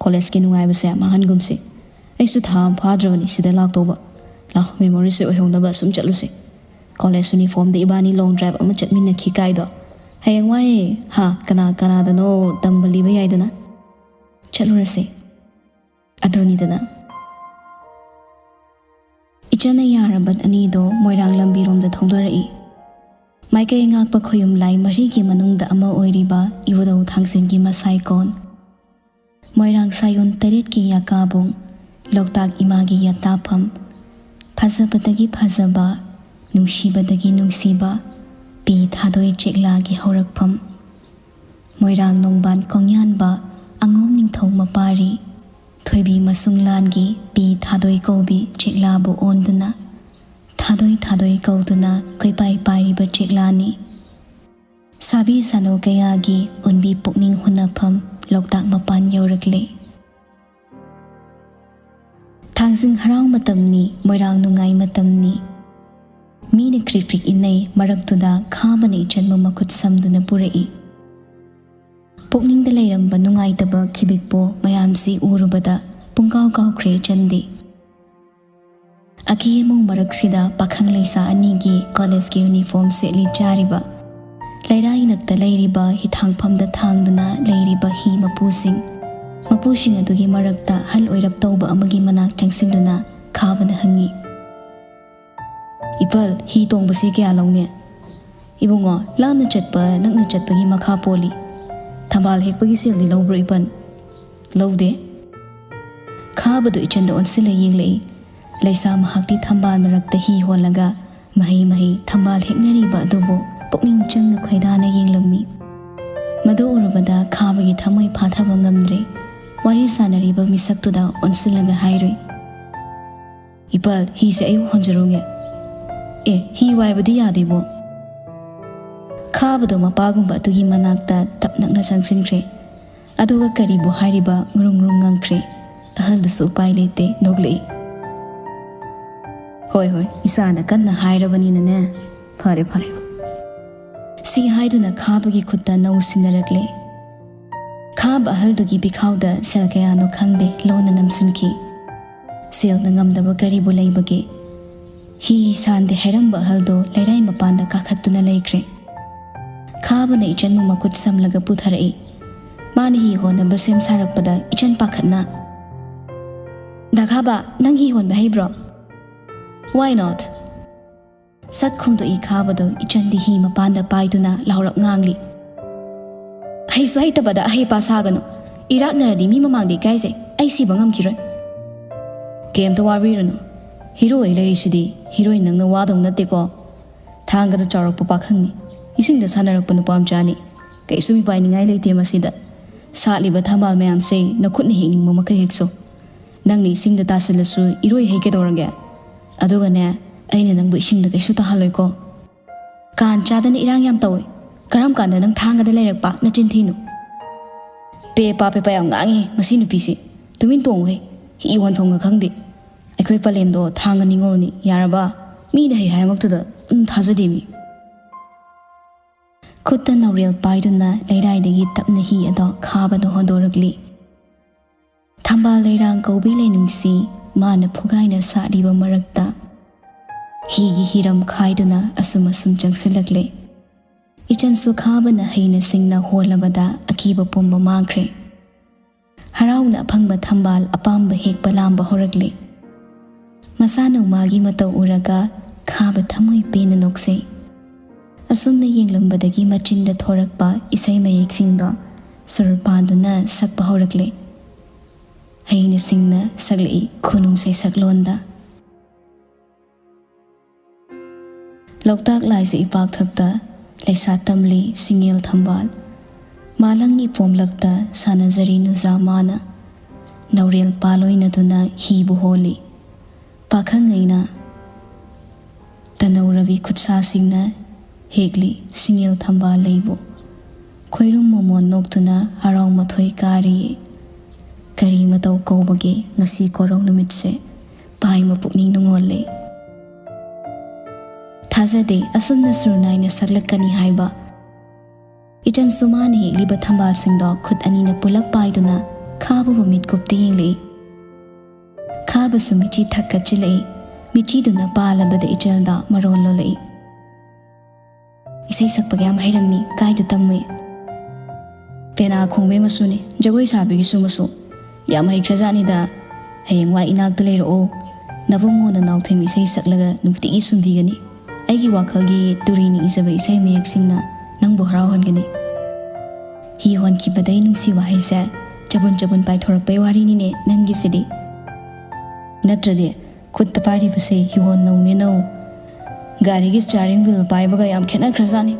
ꯀꯣꯂꯦꯖꯀꯤ ꯅꯨꯡꯉꯥꯏꯕꯁꯦ ꯃꯥꯡꯍꯟꯒꯨꯝꯁꯤ꯫ ꯑꯩꯁꯨ ꯊꯥ ꯑꯃ ꯐꯥꯗ꯭ꯔꯕꯅꯤ ꯁꯤꯗ ꯂꯥꯛꯇꯧꯕ꯫ ꯂꯥꯎ, ꯃꯦꯃꯣꯔꯤꯁꯦ ꯑꯣꯏꯍꯧꯅꯕ ꯁꯨꯝ ꯆꯠꯂꯨꯁꯦ꯫ ꯀꯣꯂꯦꯖ ꯌꯨꯅꯤꯐꯣꯔꯝꯗ ꯏꯕꯥꯅꯤ ꯂꯣꯡ ꯗ꯭ꯔꯥꯏꯚ ꯑꯃ ꯆꯠꯃꯤꯟꯅꯈꯤ ꯀꯥꯏꯗꯣ꯫ ꯍꯌꯦꯡꯋꯥꯏ, ꯍꯥ, ꯀꯅꯥ ꯀꯅꯥꯗꯅꯣ ꯇꯝꯕ ꯂꯤꯕ ꯌꯥꯏꯗꯅ꯫ ꯆꯠꯂꯨꯔꯁꯦ꯫ ꯑꯗꯨꯅꯤꯗꯅ"꯫ ꯏꯆꯟꯅ ꯌꯥꯔꯕ ꯑꯅꯤꯗꯣ ꯃꯣꯏꯔꯥꯡ ꯂꯝꯕꯤꯔꯣꯝꯗ ꯊꯧꯗꯣꯔꯛꯏ꯫ ꯃꯥꯏꯀꯩ ꯉꯥꯛꯄ ꯈꯣꯌꯨꯝ ꯂꯥꯏ ꯃꯔꯤꯒꯤ ꯃꯅꯨꯡꯗ ꯑꯃ ꯑꯣꯏꯔꯤꯕ ꯏꯕꯨꯙꯧ ꯊꯥꯡꯖꯤꯡꯒꯤ ꯃꯁꯥꯏꯀꯣꯟ, ꯃꯣꯏꯔꯥꯡ ꯁꯥꯌꯣꯟ ꯇꯔꯦꯠꯀꯤ ꯌꯥꯀꯥꯕꯨꯡ, ꯂꯣꯛꯇꯥꯛ ꯏꯃꯥꯒꯤ ꯌꯥꯇꯥꯐꯝ, ꯐꯖꯕꯗꯒꯤ ꯐꯖꯕ, ꯅꯨꯡꯁꯤꯕꯗꯒꯤ ꯅꯨꯡꯁꯤꯕ, ꯄꯤ ꯊꯥꯗꯣꯏ ꯆꯦꯛꯂꯥꯒꯤ ꯍꯧꯔꯛꯐꯝ, ꯃꯣꯏꯔꯥꯡ ꯅꯣꯡꯕꯥꯟ ꯀꯣꯡꯌꯥꯟꯕ, ꯑꯉꯣꯝ ꯅꯤꯡꯊꯧ ꯃꯄꯥꯔꯤ, ꯊꯣꯏꯕꯤ ꯃꯁꯨꯡ ꯂꯥꯟꯒꯤ ꯄꯤ ꯊꯥꯗꯣꯏ ꯀꯧꯕꯤ ꯆꯦꯛꯂꯥꯕꯨ ꯑꯣꯟꯗꯨꯅ, ꯊꯥꯗꯣꯏ ꯊꯥꯗꯣꯏ ꯀꯧꯗꯨꯅ ꯀꯣꯏꯄꯥꯏ ꯄꯥꯏꯔꯤꯕ ꯆꯦꯛꯂꯥꯅꯤ꯫ ꯁꯥꯕꯤ ꯁꯥꯅꯧ ꯀꯌꯥꯒꯤ ꯎꯟꯕꯤ ꯄꯨꯛꯅꯤꯡ ꯍꯨꯅꯐꯝ ꯂꯣꯛꯇꯥꯛ ꯃꯄꯥꯟ ꯌꯧꯔꯛꯂꯦ꯫ ꯊꯥꯡꯖꯤꯡ ꯍꯔꯥꯎ ꯃꯇꯝꯅꯤ, ꯃꯣꯏꯔꯥꯡ ꯅꯨꯡꯉꯥꯏ ꯃꯇꯝꯅꯤ꯫ ꯃꯤꯅ ꯀ꯭ꯔꯤꯛ ꯀ꯭ꯔꯤꯛ ꯏꯟꯅꯩ, ꯃꯔꯛꯇꯨꯗ ꯈꯥꯕꯅ ꯏꯆꯟꯕꯨ ꯃꯈꯨꯠ ꯁꯝꯗꯨꯅ ꯄꯨꯔꯛꯏ꯫ ꯄꯨꯛꯅꯤꯡꯗ ꯂꯩꯔꯝꯕ ꯅꯨꯡꯉꯥꯏꯇꯕ ꯈꯤꯕꯤꯛꯄꯨ ꯃꯌꯥꯝꯁꯤ ꯎꯔꯨꯕꯗ ꯄꯨꯡꯀꯥꯎ ꯀꯥꯎꯈ꯭ꯔꯦ ꯏꯆꯟꯗꯤ꯫ ꯑꯀꯤ ꯑꯃꯧ ꯃꯔꯛꯁꯤꯗ ꯄꯥꯈꯪ ꯂꯩꯁꯥ ꯑꯅꯤꯒꯤ ꯀꯣꯂꯦꯖꯀꯤ ꯌꯨꯅꯤꯐꯣꯔꯝ ꯁꯦꯠꯂꯤ ꯆꯥꯔꯤꯕ, ꯂꯩꯔꯥꯏ ꯅꯛꯇ ꯂꯩꯔꯤꯕ ꯍꯤꯊꯥꯡꯐꯝꯗ ꯊꯥꯡꯗꯨꯅ ꯂꯩꯔꯤꯕ ꯍꯤ ꯃꯄꯨꯁꯤꯡ, ꯃꯄꯨꯁꯤꯡ ꯑꯗꯨꯒꯤ ꯃꯔꯛꯇ ꯑꯍꯜ ꯑꯣꯏꯔꯞ ꯇꯧꯕ ꯑꯃꯒꯤ ꯃꯅꯥꯛ ꯆꯪꯁꯤꯟꯗꯨꯅ ꯈꯥꯕꯅ ꯍꯪꯉꯤ, "ꯏꯄꯜ, ꯍꯤ ꯇꯣꯡꯕꯁꯤ ꯀꯌꯥ ꯂꯧꯅꯤ?" "ꯏꯕꯨꯡꯉꯣ, ꯂꯥꯞꯅ ꯆꯠꯄ ꯅꯛꯅ ꯆꯠꯄꯒꯤ ꯃꯈꯥ ꯄꯣꯜꯂꯤ꯫ ꯊꯝꯕꯥꯜ ꯍꯦꯛꯄꯒꯤ ꯁꯦꯜꯗꯤ ꯂꯧꯕ꯭ꯔꯣ ꯏꯄꯟ?" "ꯂꯧꯗꯦ"꯫ ꯈꯥꯕꯗꯨ ꯏꯆꯟꯗ ꯑꯣꯟꯁꯤꯜꯂ ꯌꯦꯡꯂꯛꯏ꯫ ꯂꯩꯁꯥ ꯃꯍꯥꯛꯇꯤ ꯊꯝꯕꯥꯜ ꯃꯔꯛꯇ ꯍꯤ ꯍꯣꯜꯂꯒ ꯃꯍꯩ ꯃꯍꯩ ꯊꯝꯕꯥꯜ ꯍꯦꯛꯅꯔꯤꯕ ꯑꯗꯨꯕꯨ ꯄꯨꯛꯅꯤꯡ ꯆꯪꯅ ꯈꯣꯏꯗꯥꯅ ꯌꯦꯡꯂꯝꯃꯤ꯫ ꯃꯗꯨ ꯎꯔꯨꯕꯗ ꯈꯥꯕꯒꯤ ꯊꯃꯣꯏ ꯐꯥꯊꯕ ꯉꯝꯗ꯭ꯔꯦ꯫ ꯋꯥꯔꯤ ꯁꯥꯟꯅꯔꯤꯕ ꯃꯤꯁꯛꯇꯨꯗ ꯑꯣꯟꯁꯤꯜꯂꯒ ꯍꯥꯏꯔꯨꯏ, "ꯏꯄꯥꯜ, ꯍꯤꯁꯦ ꯑꯩ ꯍꯣꯟꯖꯔꯨꯒꯦ꯫" "ꯑꯦ, ꯍꯤ ꯋꯥꯏꯕꯗꯤ ꯌꯥꯗꯦꯕꯣ꯫" ꯈꯥꯕꯗꯣ ꯃꯄꯥꯒꯨꯝꯕ ꯑꯗꯨꯒꯤ ꯃꯅꯥꯛꯇ ꯇꯞ ꯅꯛꯅ ꯆꯪꯁꯤꯟꯈ꯭ꯔꯦ꯫ ꯑꯗꯨꯒ ꯀꯔꯤꯕꯨ ꯍꯥꯏꯔꯤꯕ ꯉ꯭ꯔꯨꯡ ꯉ꯭ꯔꯨꯡ ꯉꯪꯈ꯭ꯔꯦ꯫ ꯑꯍꯜꯗꯨꯁꯨ ꯎꯄꯥꯏ ꯂꯩꯇꯦ, ꯅꯣꯛꯂꯛꯏ꯫ "ꯍꯣꯏ, ꯍꯣꯏ, ꯏꯆꯥꯅ ꯀꯟꯅ ꯍꯥꯏꯔꯕꯅꯤꯅꯅꯦ꯫ ꯐꯔꯦ, ꯐꯔꯦ꯫" ꯁꯤ ꯍꯥꯏꯗꯨꯅ ꯈꯥꯕꯒꯤ ꯈꯨꯠꯇ ꯅꯧ ꯁꯤꯟꯅꯔꯛꯂꯦ꯫ ꯈꯥꯕ ꯑꯍꯜꯗꯨꯒꯤ ꯄꯤꯈꯥꯎꯗ ꯁꯦꯜ ꯀꯌꯥꯅꯣ ꯈꯪꯗꯦ ꯂꯣꯟꯅ ꯅꯝꯁꯤꯟꯈꯤ꯫ ꯁꯦꯜꯅ ꯉꯝꯗꯕ ꯀꯔꯤꯕꯨ ꯂꯩꯕꯒꯦ? ꯍꯤ ꯁꯥꯟꯗꯦ ꯍꯥꯏꯔꯝꯕ ꯑꯍꯜꯗꯣ ꯂꯩꯔꯥꯏ ꯃꯄꯥꯟꯗ ꯀꯥꯈꯠꯇꯨꯅ ꯂꯩꯈ꯭ꯔꯦ꯫ ꯈꯥꯕꯅ ꯏꯆꯟꯕꯨ ꯃꯈꯨꯠ ꯁꯝꯂꯒ ꯄꯨꯊꯔꯛꯏ꯫ ꯃꯥꯅ ꯍꯤ ꯍꯣꯟꯅꯕ ꯁꯦꯝ ꯁꯥꯔꯛꯄꯗ ꯏꯆꯟ ꯄꯥꯈꯠꯅ, "ꯗꯥ ꯈꯥꯕ, ꯅꯪ ꯍꯤ ꯍꯣꯟꯕ ꯍꯩꯕ꯭ꯔꯣ?" "Why not?" ꯁꯠ ꯈꯨꯝꯗꯣꯛꯏ ꯈꯥꯕꯗꯣ ꯏꯆꯟꯗꯤ ꯍꯤ ꯃꯄꯥꯟꯗ ꯄꯥꯏꯗꯨꯅ ꯂꯥꯎꯔꯛ ꯉꯥꯡꯂꯤ꯫ "ꯍꯩꯁꯨ ꯍꯩꯇꯕꯗ ꯑꯍꯩꯄꯥ ꯁꯥꯒꯅꯨ꯫ ꯏꯔꯥꯛꯅꯔꯗꯤ ꯃꯤ ꯃꯃꯥꯡꯗ ꯏꯀꯥꯏꯖꯩ꯫ ꯑꯩ ꯁꯤꯕ ꯉꯝꯈꯤꯔꯣꯏ꯫" "ꯀꯩꯝꯇ ꯋꯥꯕꯤꯔꯨꯅꯨ꯫ ꯍꯤꯔꯣ ꯑꯩ ꯂꯩꯔꯤꯁꯤꯗꯤ꯫ ꯍꯤꯔꯣꯏꯟ ꯅꯪꯅ ꯋꯥꯗꯧ ꯅꯠꯇꯦꯀꯣ꯫ ꯊꯥꯡꯒꯗ ꯆꯥꯎꯔꯛꯄ ꯄꯥꯈꯪꯅꯤ꯫ ꯏꯁꯤꯡꯗ ꯁꯥꯟꯅꯔꯛꯄ ꯅꯨꯄꯥ ꯃꯆꯥꯅꯤ꯫ ꯀꯩꯁꯨ ꯃꯤꯄꯥꯏꯅꯤꯡꯉꯥꯏ ꯂꯩꯇꯦ ꯃꯁꯤꯗ꯫ ꯁꯥꯠꯂꯤꯕ ꯊꯝꯕꯥꯜ ꯃꯌꯥꯝꯁꯦ ꯅꯈꯨꯠꯅ ꯍꯦꯛꯅꯤꯡꯕ ꯃꯈꯩ ꯍꯦꯛꯆꯧ꯫ ꯅꯪꯅ ꯏꯁꯤꯡꯗ ꯇꯥꯁꯤꯜꯂꯁꯨ ꯏꯔꯣꯏ ꯍꯩ ꯀꯩꯗꯧꯔꯒꯦ? ꯑꯗꯨꯒꯅꯦ, ꯑꯩꯅ ꯅꯪꯕꯨ ꯏꯁꯤꯡꯗ ꯀꯩꯁꯨ ꯇꯥꯍꯜꯂꯣꯏꯀꯣ꯫" "ꯀꯥꯟ ꯆꯥꯗꯅ ꯏꯔꯥꯡ ꯌꯥꯝ ꯇꯧꯋꯦ꯫ ꯀꯔꯝ ꯀꯥꯟꯗ ꯅꯪ ꯊꯥꯡꯒꯗ ꯂꯩꯔꯛꯄ? ꯅꯆꯤꯟ ꯊꯤꯅꯨ꯫" "ꯄꯦ ꯄꯥ ꯄꯦ ꯄꯥ ꯌꯥꯝ ꯉꯥꯡꯉꯤ ꯃꯁꯤ ꯅꯨꯄꯤꯁꯤ꯫ ꯇꯨꯃꯤꯟ ꯇꯣꯡꯉꯨꯍꯦ꯫ ꯍꯤ ꯍꯣꯟꯐꯝꯒ ꯈꯪꯗꯦ꯫ ꯑꯩꯈꯣꯏ ꯄꯂꯦꯝꯗꯣ ꯊꯥꯡꯒ ꯅꯤꯉꯣꯜꯅꯤ, ꯌꯥꯔꯕ? ꯃꯤꯅ ꯍꯩ ꯍꯥꯏꯔꯃꯛꯇꯨꯗ ꯑꯗꯨꯝ ꯊꯥꯖꯗꯦ ꯃꯤ꯫" ꯈꯨꯠꯇ ꯅꯧꯔꯦꯜ ꯄꯥꯏꯗꯨꯅ ꯂꯩꯔꯥꯏꯗꯒꯤ ꯇꯞꯅ ꯍꯤ ꯑꯗꯣ ꯈꯥꯕꯅ ꯍꯣꯟꯗꯣꯔꯛꯂꯤ꯫ ꯊꯝꯕꯥꯜ ꯂꯩꯔꯥꯡ ꯀꯧꯕꯤ ꯂꯩꯅꯨꯡꯁꯤ ꯃꯥꯅ ꯐꯨꯒꯥꯏꯅ ꯁꯥꯠꯂꯤꯕ ꯃꯔꯛꯇ ꯍꯤꯒꯤ ꯍꯤꯔꯝ ꯈꯥꯏꯗꯨꯅ ꯑꯁꯨꯝ ꯑꯁꯨꯝ ꯆꯪꯁꯤꯜꯂꯛꯂꯦ꯫ ꯏꯆꯟꯁꯨ ꯈꯥꯕꯅ ꯍꯩꯅ ꯁꯤꯡꯅ ꯍꯣꯜꯂꯕꯗ ꯑꯀꯤꯕ ꯄꯨꯝꯕ ꯃꯥꯡꯈ꯭ꯔꯦ꯫ ꯍꯔꯥꯎꯅ ꯑꯐꯪꯕ ꯊꯝꯕꯥꯜ ꯑꯄꯥꯝꯕ ꯍꯦꯛꯄ ꯂꯥꯝꯕ ꯍꯧꯔꯛꯂꯦ꯫ ꯃꯁꯥ ꯅꯣꯡꯃꯥꯒꯤ ꯃꯇꯧ ꯎꯔꯒ ꯈꯥꯕ ꯊꯃꯣꯏ ꯄꯦꯟꯅ ꯅꯣꯛꯆꯩ꯫ ꯑꯁꯨꯝꯅ ꯌꯦꯡꯂꯝꯕꯗꯒꯤ ꯃꯆꯤꯟꯗ ꯊꯣꯔꯛꯄ ꯏꯁꯩ ꯃꯌꯦꯛꯁꯤꯡꯗꯣ ꯁꯨꯔ ꯄꯥꯟꯗꯨꯅ ꯁꯛꯄ ꯍꯧꯔꯛꯂꯦ꯫ ꯍꯩꯅ ꯁꯤꯡꯅ ꯁꯛꯂꯛꯏ ꯈꯨꯅꯨꯡ ꯁꯩꯁꯛꯂꯣꯟꯗ꯫ ꯂꯣꯛꯇꯥꯛ ꯂꯥꯏꯖ ꯏꯄꯥꯛꯊꯛꯇ ꯂꯩꯁꯥ ꯇꯝꯂꯤ ꯁꯤꯡꯉꯦꯜ ꯊꯝꯕꯥꯜ꯫ ꯃꯥꯂꯪꯒꯤ ꯄꯣꯝꯂꯛꯇ ꯁꯥꯟꯅꯖꯔꯤ ꯅꯨꯖꯥ ꯃꯥꯅ꯫ ꯅꯧꯔꯦꯜ ꯄꯥꯂꯣꯏꯅꯗꯨꯅ ꯍꯤꯕꯨ ꯍꯣꯜꯂꯤ꯫ ꯄꯥꯈꯪꯉꯩꯅ ꯇꯅꯧꯔꯕꯤ ꯈꯨꯠꯁꯥꯁꯤꯡꯅ ꯍꯦꯛꯂꯤ ꯁꯤꯡꯉꯦꯜ ꯊꯝꯕꯥꯜ ꯂꯩꯕꯨ꯫ ꯈꯣꯏꯔꯨꯝ ꯃꯃꯣꯟ ꯅꯣꯛꯇꯨꯅ ꯍꯔꯥꯎ ꯃꯊꯣꯏ ꯀꯥꯔꯤ꯫ ꯀꯔꯤ ꯃꯇꯧ ꯀꯧꯕꯒꯦ ꯉꯁꯤ ꯀꯣꯔꯧ ꯅꯨꯃꯤꯠꯁꯦ? ꯄꯥꯏ ꯃꯄꯨꯛꯅꯤꯡ ꯅꯨꯡꯉꯣꯜꯂꯦ꯫ ꯊꯥꯖꯗꯦ ꯑꯁꯨꯝꯅ ꯁꯨꯔ ꯅꯥꯏꯅ ꯁꯛꯂꯛꯀꯅꯤ ꯍꯥꯏꯕ꯫ ꯏꯆꯟꯁꯨ ꯃꯥꯅ ꯍꯦꯛꯂꯤꯕ ꯊꯝꯕꯥꯜꯁꯤꯡꯗꯣ ꯈꯨꯠ ꯑꯅꯤꯅ ꯄꯨꯂꯞ ꯄꯥꯏꯗꯨꯅ ꯈꯥꯕꯕꯨ ꯃꯤꯠꯀꯨꯞꯇ ꯌꯦꯡꯂꯛꯏ꯫ ꯈꯥꯕꯁꯨ ꯃꯤꯆꯤ ꯊꯛ ꯀꯠꯆꯤꯜꯂꯛꯏ꯫ ꯃꯤꯆꯤꯗꯨꯅ ꯄꯥꯜꯂꯕꯗ ꯏꯆꯜꯗ ꯃꯔꯣꯜ ꯂꯣꯜꯂꯛꯏ꯫ "ꯏꯁꯩ ꯁꯛꯄꯒ ꯌꯥꯝ ꯍꯩꯔꯝꯃꯤ, ꯀꯥꯏꯗ ꯇꯝꯃꯨꯏ?" "ꯄꯦꯅꯥ ꯈꯣꯡꯕꯩ ꯃꯁꯨꯅꯤ, ꯖꯒꯣꯏ ꯁꯥꯕꯤꯒꯤꯁꯨ ꯃꯁꯨ꯫ ꯌꯥꯝ ꯍꯩꯈ꯭ꯔꯖꯥꯠꯅꯤꯗ꯫ ꯍꯌꯦꯡꯋꯥꯏ ꯏꯅꯥꯛꯇ ꯂꯩꯔꯛꯑꯣ꯫ ꯅꯕꯨꯡꯉꯣꯅ ꯅꯥꯎꯊꯩꯃ ꯏꯁꯩ ꯁꯛꯂꯒ ꯅꯨꯡꯇꯤꯒꯤ ꯁꯨꯝꯕꯤꯒꯅꯤ꯫ ꯑꯩꯒꯤ ꯋꯥꯈꯜꯒꯤ ꯇꯨꯔꯤꯅ ꯏꯖꯕ ꯏꯁꯩ ꯃꯌꯦꯛꯁꯤꯡꯅ ꯅꯪꯕꯨ ꯍꯔꯥꯎꯍꯟꯒꯅꯤ꯫" ꯍꯤ ꯍꯣꯟꯈꯤꯕꯗꯩ ꯅꯨꯡꯁꯤ ꯋꯥꯍꯩꯁꯦ ꯆꯕꯨꯟ ꯆꯕꯨꯟ ꯄꯥꯏꯊꯣꯔꯛꯄꯩ ꯋꯥꯔꯤꯅꯤꯅꯦ ꯅꯪꯒꯤꯁꯤꯗꯤ꯫ ꯅꯠꯇ꯭ꯔꯗꯤ ꯈꯨꯠꯇ ꯄꯥꯏꯔꯤꯕꯁꯦ ꯍꯤꯍꯣꯟ ꯅꯧꯅꯦ ꯅꯧ꯫ ꯒꯥꯔꯤꯒꯤ steering wheel ꯄꯥꯏꯕꯒ ꯌꯥꯝ ꯈꯦꯠꯅꯈ꯭ꯔꯖꯥꯠꯅꯤ꯫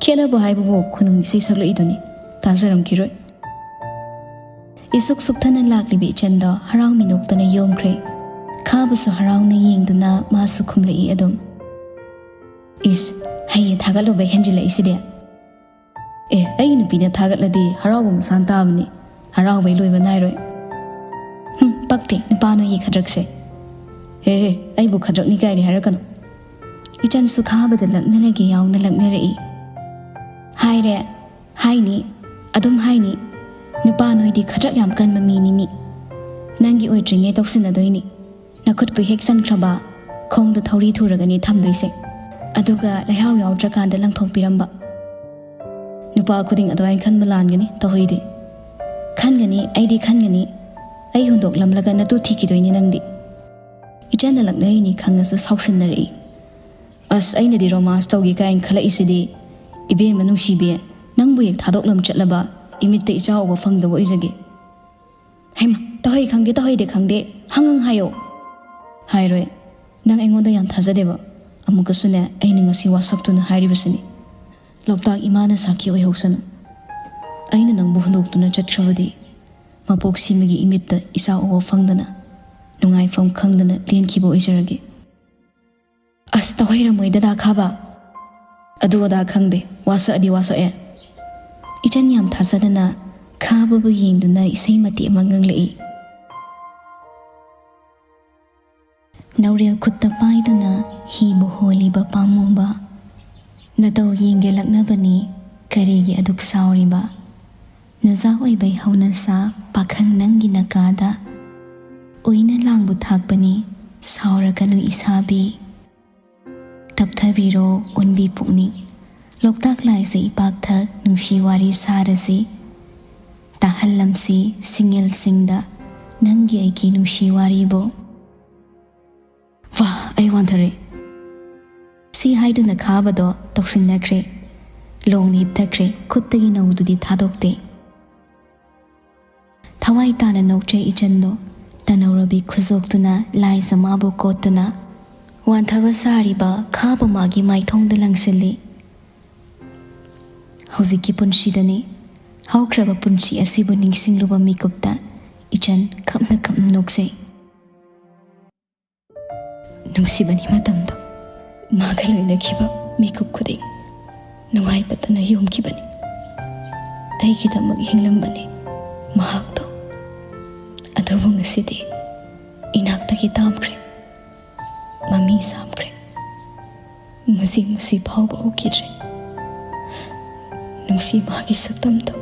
ꯈꯦꯠꯅꯕ ꯍꯥꯏꯕꯕꯨ ꯈꯨꯅꯨꯡ ꯏꯁꯩ ꯁꯛꯂꯛꯏꯗꯨꯅꯤ꯫ ꯇꯥꯖꯔꯝꯈꯤꯔꯣꯏ꯫ ꯏꯁꯨꯛ ꯁꯨꯛꯊꯅ ꯂꯥꯛꯂꯤꯕ ꯏꯆꯟꯗꯣ ꯍꯔꯥꯎ ꯃꯤꯅꯣꯛꯇꯅ ꯌꯣꯝꯈ꯭ꯔꯦ꯫ ꯈꯥꯕꯁꯨ ꯍꯔꯥꯎꯅ ꯌꯦꯡꯗꯨꯅ ꯃꯥꯁꯨ ꯈꯨꯝꯂꯛꯏ ꯑꯗꯨꯝ꯫ "ꯏꯁ, ꯍꯩꯌꯦ ꯊꯥꯒꯠꯂꯨꯕ ꯍꯦꯟꯖꯤꯜꯂꯛꯏꯁꯤꯗꯤ꯫" "ꯑꯦ, ꯑꯩ ꯅꯨꯄꯤꯅ ꯊꯥꯒꯠꯂꯗꯤ ꯍꯔꯥꯎꯕ ꯃꯁꯥꯟ ꯇꯥꯕꯅꯤ꯫ ꯍꯔꯥꯎꯕꯩ ꯂꯣꯏꯕ ꯅꯥꯏꯔꯣꯏ꯫" "ꯍꯨꯝ, ꯄꯛꯇꯦ, ꯅꯨꯄꯥ ꯅꯣꯏꯒꯤ ꯈꯗ꯭ꯔꯛꯁꯦ꯫" "ꯍꯦ, ꯍꯦ, ꯑꯩꯕꯨ ꯈꯗ꯭ꯔꯛꯅꯤ ꯀꯥꯏꯗꯤ ꯍꯥꯏꯔꯛꯀꯅꯨ꯫" ꯏꯆꯟꯁꯨ ꯈꯥꯕꯗ ꯂꯛꯅꯔꯒꯦ ꯌꯥꯎꯅ ꯂꯛꯅꯔꯛꯏ꯫ "ꯍꯥꯏꯔꯦ, ꯍꯥꯏꯅꯤ, ꯑꯗꯨꯝ ꯍꯥꯏꯅꯤ꯫ ꯅꯨꯄꯥ ꯅꯣꯏꯗꯤ ꯈꯗ꯭ꯔꯛ ꯌꯥꯝ ꯀꯟꯕ ꯃꯤꯅꯤ ꯃꯤ꯫ ꯅꯪꯒꯤ ꯑꯣꯏꯗ꯭ꯔꯤꯉꯩ ꯇꯧꯁꯤꯟꯅꯗꯣꯏꯅꯤ꯫ ꯅꯈꯨꯠꯄꯨ ꯍꯦꯛ ꯆꯟꯈ꯭ꯔꯕ, ꯈꯣꯡꯗ ꯊꯧꯔꯤ ꯊꯨꯔꯒꯅꯤ ꯊꯝꯗꯣꯏꯁꯦ꯫ ꯑꯗꯨꯒ ꯂꯩꯍꯥꯎ ꯌꯥꯎꯗ꯭ꯔꯀꯥꯟꯗ ꯂꯪꯊꯣꯛꯄꯤꯔꯝꯕ꯫" "ꯅꯨꯄꯥ ꯈꯨꯗꯤꯡ ꯑꯗꯨꯃꯥꯏꯅ ꯈꯟꯕ ꯂꯥꯟꯒꯅꯤ, ꯇꯧꯍꯩꯗꯦ꯫" "ꯈꯟꯒꯅꯤ, ꯑꯩꯗꯤ ꯈꯟꯒꯅꯤ꯫ ꯑꯩ ꯍꯨꯟꯗꯣꯛꯂꯝꯂꯒ ꯅꯇꯨ ꯊꯤꯈꯤꯗꯣꯏꯅꯤ ꯅꯪꯗꯤ꯫" ꯏꯆꯟꯅ ꯂꯛꯅꯔꯤꯅꯤ ꯈꯪꯉꯁꯨ ꯁꯥꯎꯁꯤꯟꯅꯔꯛꯏ꯫ "ꯑꯁ, ꯑꯩꯅꯗꯤ romance ꯇꯧꯒꯦ ꯀꯥꯏꯅ ꯈꯜꯂꯛꯏꯁꯤꯗꯤ꯫ ꯏꯕꯦꯝꯃ ꯅꯨꯡꯁꯤꯕꯤ, ꯅꯪꯕꯨ ꯍꯦꯛ ꯊꯥꯗꯣꯛꯂꯝ ꯆꯠꯂꯕ, ꯏꯃꯤꯠꯇ ꯏꯆꯥ ꯎꯕ ꯐꯪꯗꯕ ꯑꯣꯏꯖꯒꯦ꯫" "ꯍꯩꯃ, ꯇꯧꯍꯩ ꯈꯪꯗꯦ, ꯇꯧꯍꯩꯗꯦ ꯈꯪꯗꯦ, ꯍꯪ ꯍꯪ ꯍꯥꯏꯌꯣ꯫" "ꯍꯥꯏꯔꯣꯏ, ꯅꯪ ꯑꯩꯉꯣꯟꯗ ꯌꯥꯝ ꯊꯥꯖꯗꯦꯕ꯫" ꯑꯃꯨꯛꯀꯁꯨꯅꯦ, ꯑꯩꯅ ꯉꯁꯤ ꯋꯥꯁꯛꯇꯨꯅ ꯍꯥꯏꯔꯤꯕꯁꯤꯅꯤ, ꯂꯣꯛꯇꯥꯛ ꯏꯃꯥꯅ ꯁꯥꯈꯤ ꯑꯣꯏꯍꯧꯁꯅꯨ꯫ ꯑꯩꯅ ꯅꯪꯕꯨ ꯍꯨꯟꯗꯣꯛꯇꯨꯅ ꯆꯠꯈ꯭ꯔꯕꯗꯤ, ꯃꯄꯣꯛ ꯁꯤꯃꯒꯤ ꯏꯃꯤꯠꯇ ꯏꯆꯥ ꯎꯕ ꯐꯪꯗꯅ, ꯅꯨꯡꯉꯥꯏꯐꯝ ꯈꯪꯗꯅ ꯂꯦꯟꯈꯤꯕ ꯑꯣꯏꯖꯔꯒꯦ꯫ ꯑꯁ, ꯇꯧꯍꯩꯔꯝꯃꯣꯏꯗ, ꯗꯥ ꯈꯥꯕ꯫ ꯑꯗꯨ ꯑꯗꯥ ꯈꯪꯗꯦ, ꯋꯥꯁꯛꯑꯗꯤ ꯋꯥꯁꯛꯑꯦ꯫ ꯏꯆꯟ ꯌꯥꯝ ꯊꯥꯖꯗꯅ ꯈꯥꯕꯕꯨ ꯌꯦꯡꯗꯨꯅ ꯏꯁꯩ ꯃꯇꯦꯛ ꯑꯃ ꯉꯪꯂꯛꯏ꯫ ꯅꯧꯔꯦꯜ ꯈꯨꯠꯇ ꯄꯥꯏꯗꯨꯅ ꯍꯤꯕꯨ ꯍꯣꯜꯂꯤꯕ ꯄꯥꯝꯃꯨꯕ, ꯅꯇꯧ ꯌꯦꯡꯒꯦ ꯂꯛꯅꯕꯅꯤ, ꯀꯔꯤꯒꯤ ꯑꯗꯨꯛ ꯁꯥꯎꯔꯤꯕ? ꯅꯨꯖꯥ ꯑꯣꯏꯕꯩ ꯍꯧꯅꯁꯥ ꯄꯥꯈꯪ ꯅꯪꯒꯤ ꯅꯀꯥꯗ, ꯎꯏꯅ ꯂꯥꯡꯕꯨ ꯊꯥꯛꯄꯅꯤ, ꯁꯥꯎꯔꯒꯅꯨ ꯏꯁꯥꯕꯤ꯫ ꯇꯞꯊꯕꯤꯔꯣ ꯑꯣꯟꯕꯤ ꯄꯨꯛꯅꯤꯡ, ꯂꯣꯛꯇꯥꯛ ꯂꯥꯏꯖ ꯏꯄꯥꯛꯊꯛ ꯅꯨꯡꯁꯤ ꯋꯥꯔꯤ ꯁꯥꯔꯁꯤ꯫ ꯇꯥꯍꯜꯂꯝꯁꯤ ꯁꯤꯡꯌꯦꯜꯁꯤꯡꯗ ꯅꯪꯒꯤ ꯑꯩꯒꯤ ꯅꯨꯡꯁꯤ ꯋꯥꯔꯤꯕꯨ꯫ ꯋꯥ, ꯑꯩ ꯋꯥꯟꯊꯔꯦ꯫ ꯁꯤ ꯍꯥꯏꯗꯨꯅ ꯈꯥꯕꯗꯣ ꯇꯧꯁꯤꯟꯅꯈ꯭ꯔꯦ꯫ ꯂꯣꯡꯅ ꯍꯤꯞꯊꯈ꯭ꯔꯦ, ꯈꯨꯠꯇꯒꯤ ꯅꯧꯗꯨꯗꯤ ꯊꯥꯗꯣꯛꯇꯦ꯫ ꯊꯋꯥꯏ ꯇꯥꯅ ꯅꯣꯛꯆꯩ ꯏꯆꯟꯗꯣ, ꯇꯅꯧꯔꯕꯤ ꯈꯨꯖꯣꯛꯇꯨꯅ ꯂꯥꯏꯖ ꯃꯥꯕꯨ ꯀꯣꯠꯇꯨꯅ꯫ ꯋꯥꯟꯊꯕ ꯁꯥꯔꯤꯕ ꯈꯥꯕ ꯃꯥꯒꯤ ꯃꯥꯏꯊꯣꯡꯗ ꯂꯪꯁꯤꯜꯂꯤ꯫ ꯍꯧꯖꯤꯛꯀꯤ ꯄꯨꯟꯁꯤꯗꯅꯤ, ꯍꯧꯈ꯭ꯔꯕ ꯄꯨꯟꯁꯤ ꯑꯁꯤꯕꯨ ꯅꯤꯡꯁꯤꯡꯂꯨꯕ ꯃꯤꯀꯨꯞꯇ ꯏꯆꯟ ꯈꯞꯅ ꯈꯞꯅ ꯅꯣꯛꯆꯩ꯫ ꯅꯨꯡꯁꯤꯕꯅꯤ ꯃꯇꯝꯗꯣ꯫ ꯃꯥꯒ ꯂꯣꯏꯅꯈꯤꯕ ꯃꯤꯀꯨꯞ ꯈꯨꯗꯤꯡ ꯅꯨꯡꯉꯥꯏꯕꯇꯅ ꯌꯣꯝꯈꯤꯕꯅꯤ꯫ ꯑꯩꯒꯤꯗꯃꯛ ꯍꯤꯡꯂꯝꯕꯅꯤ ꯃꯍꯥꯛꯇꯣ꯫ ꯑꯗꯨꯕꯨ ꯉꯁꯤꯗꯤ ꯏꯅꯥꯛꯇꯒꯤ ꯇꯥꯝꯈ꯭ꯔꯦ, ꯃꯃꯤ ꯁꯥꯝꯈ꯭ꯔꯦ꯫ ꯃꯁꯤ ꯃꯁꯤ ꯐꯥꯎꯕ ꯎꯈꯤꯗ꯭ꯔꯦ꯫ ꯅꯨꯡꯁꯤ ꯃꯥꯒꯤ ꯁꯛꯇꯝꯗꯣ꯫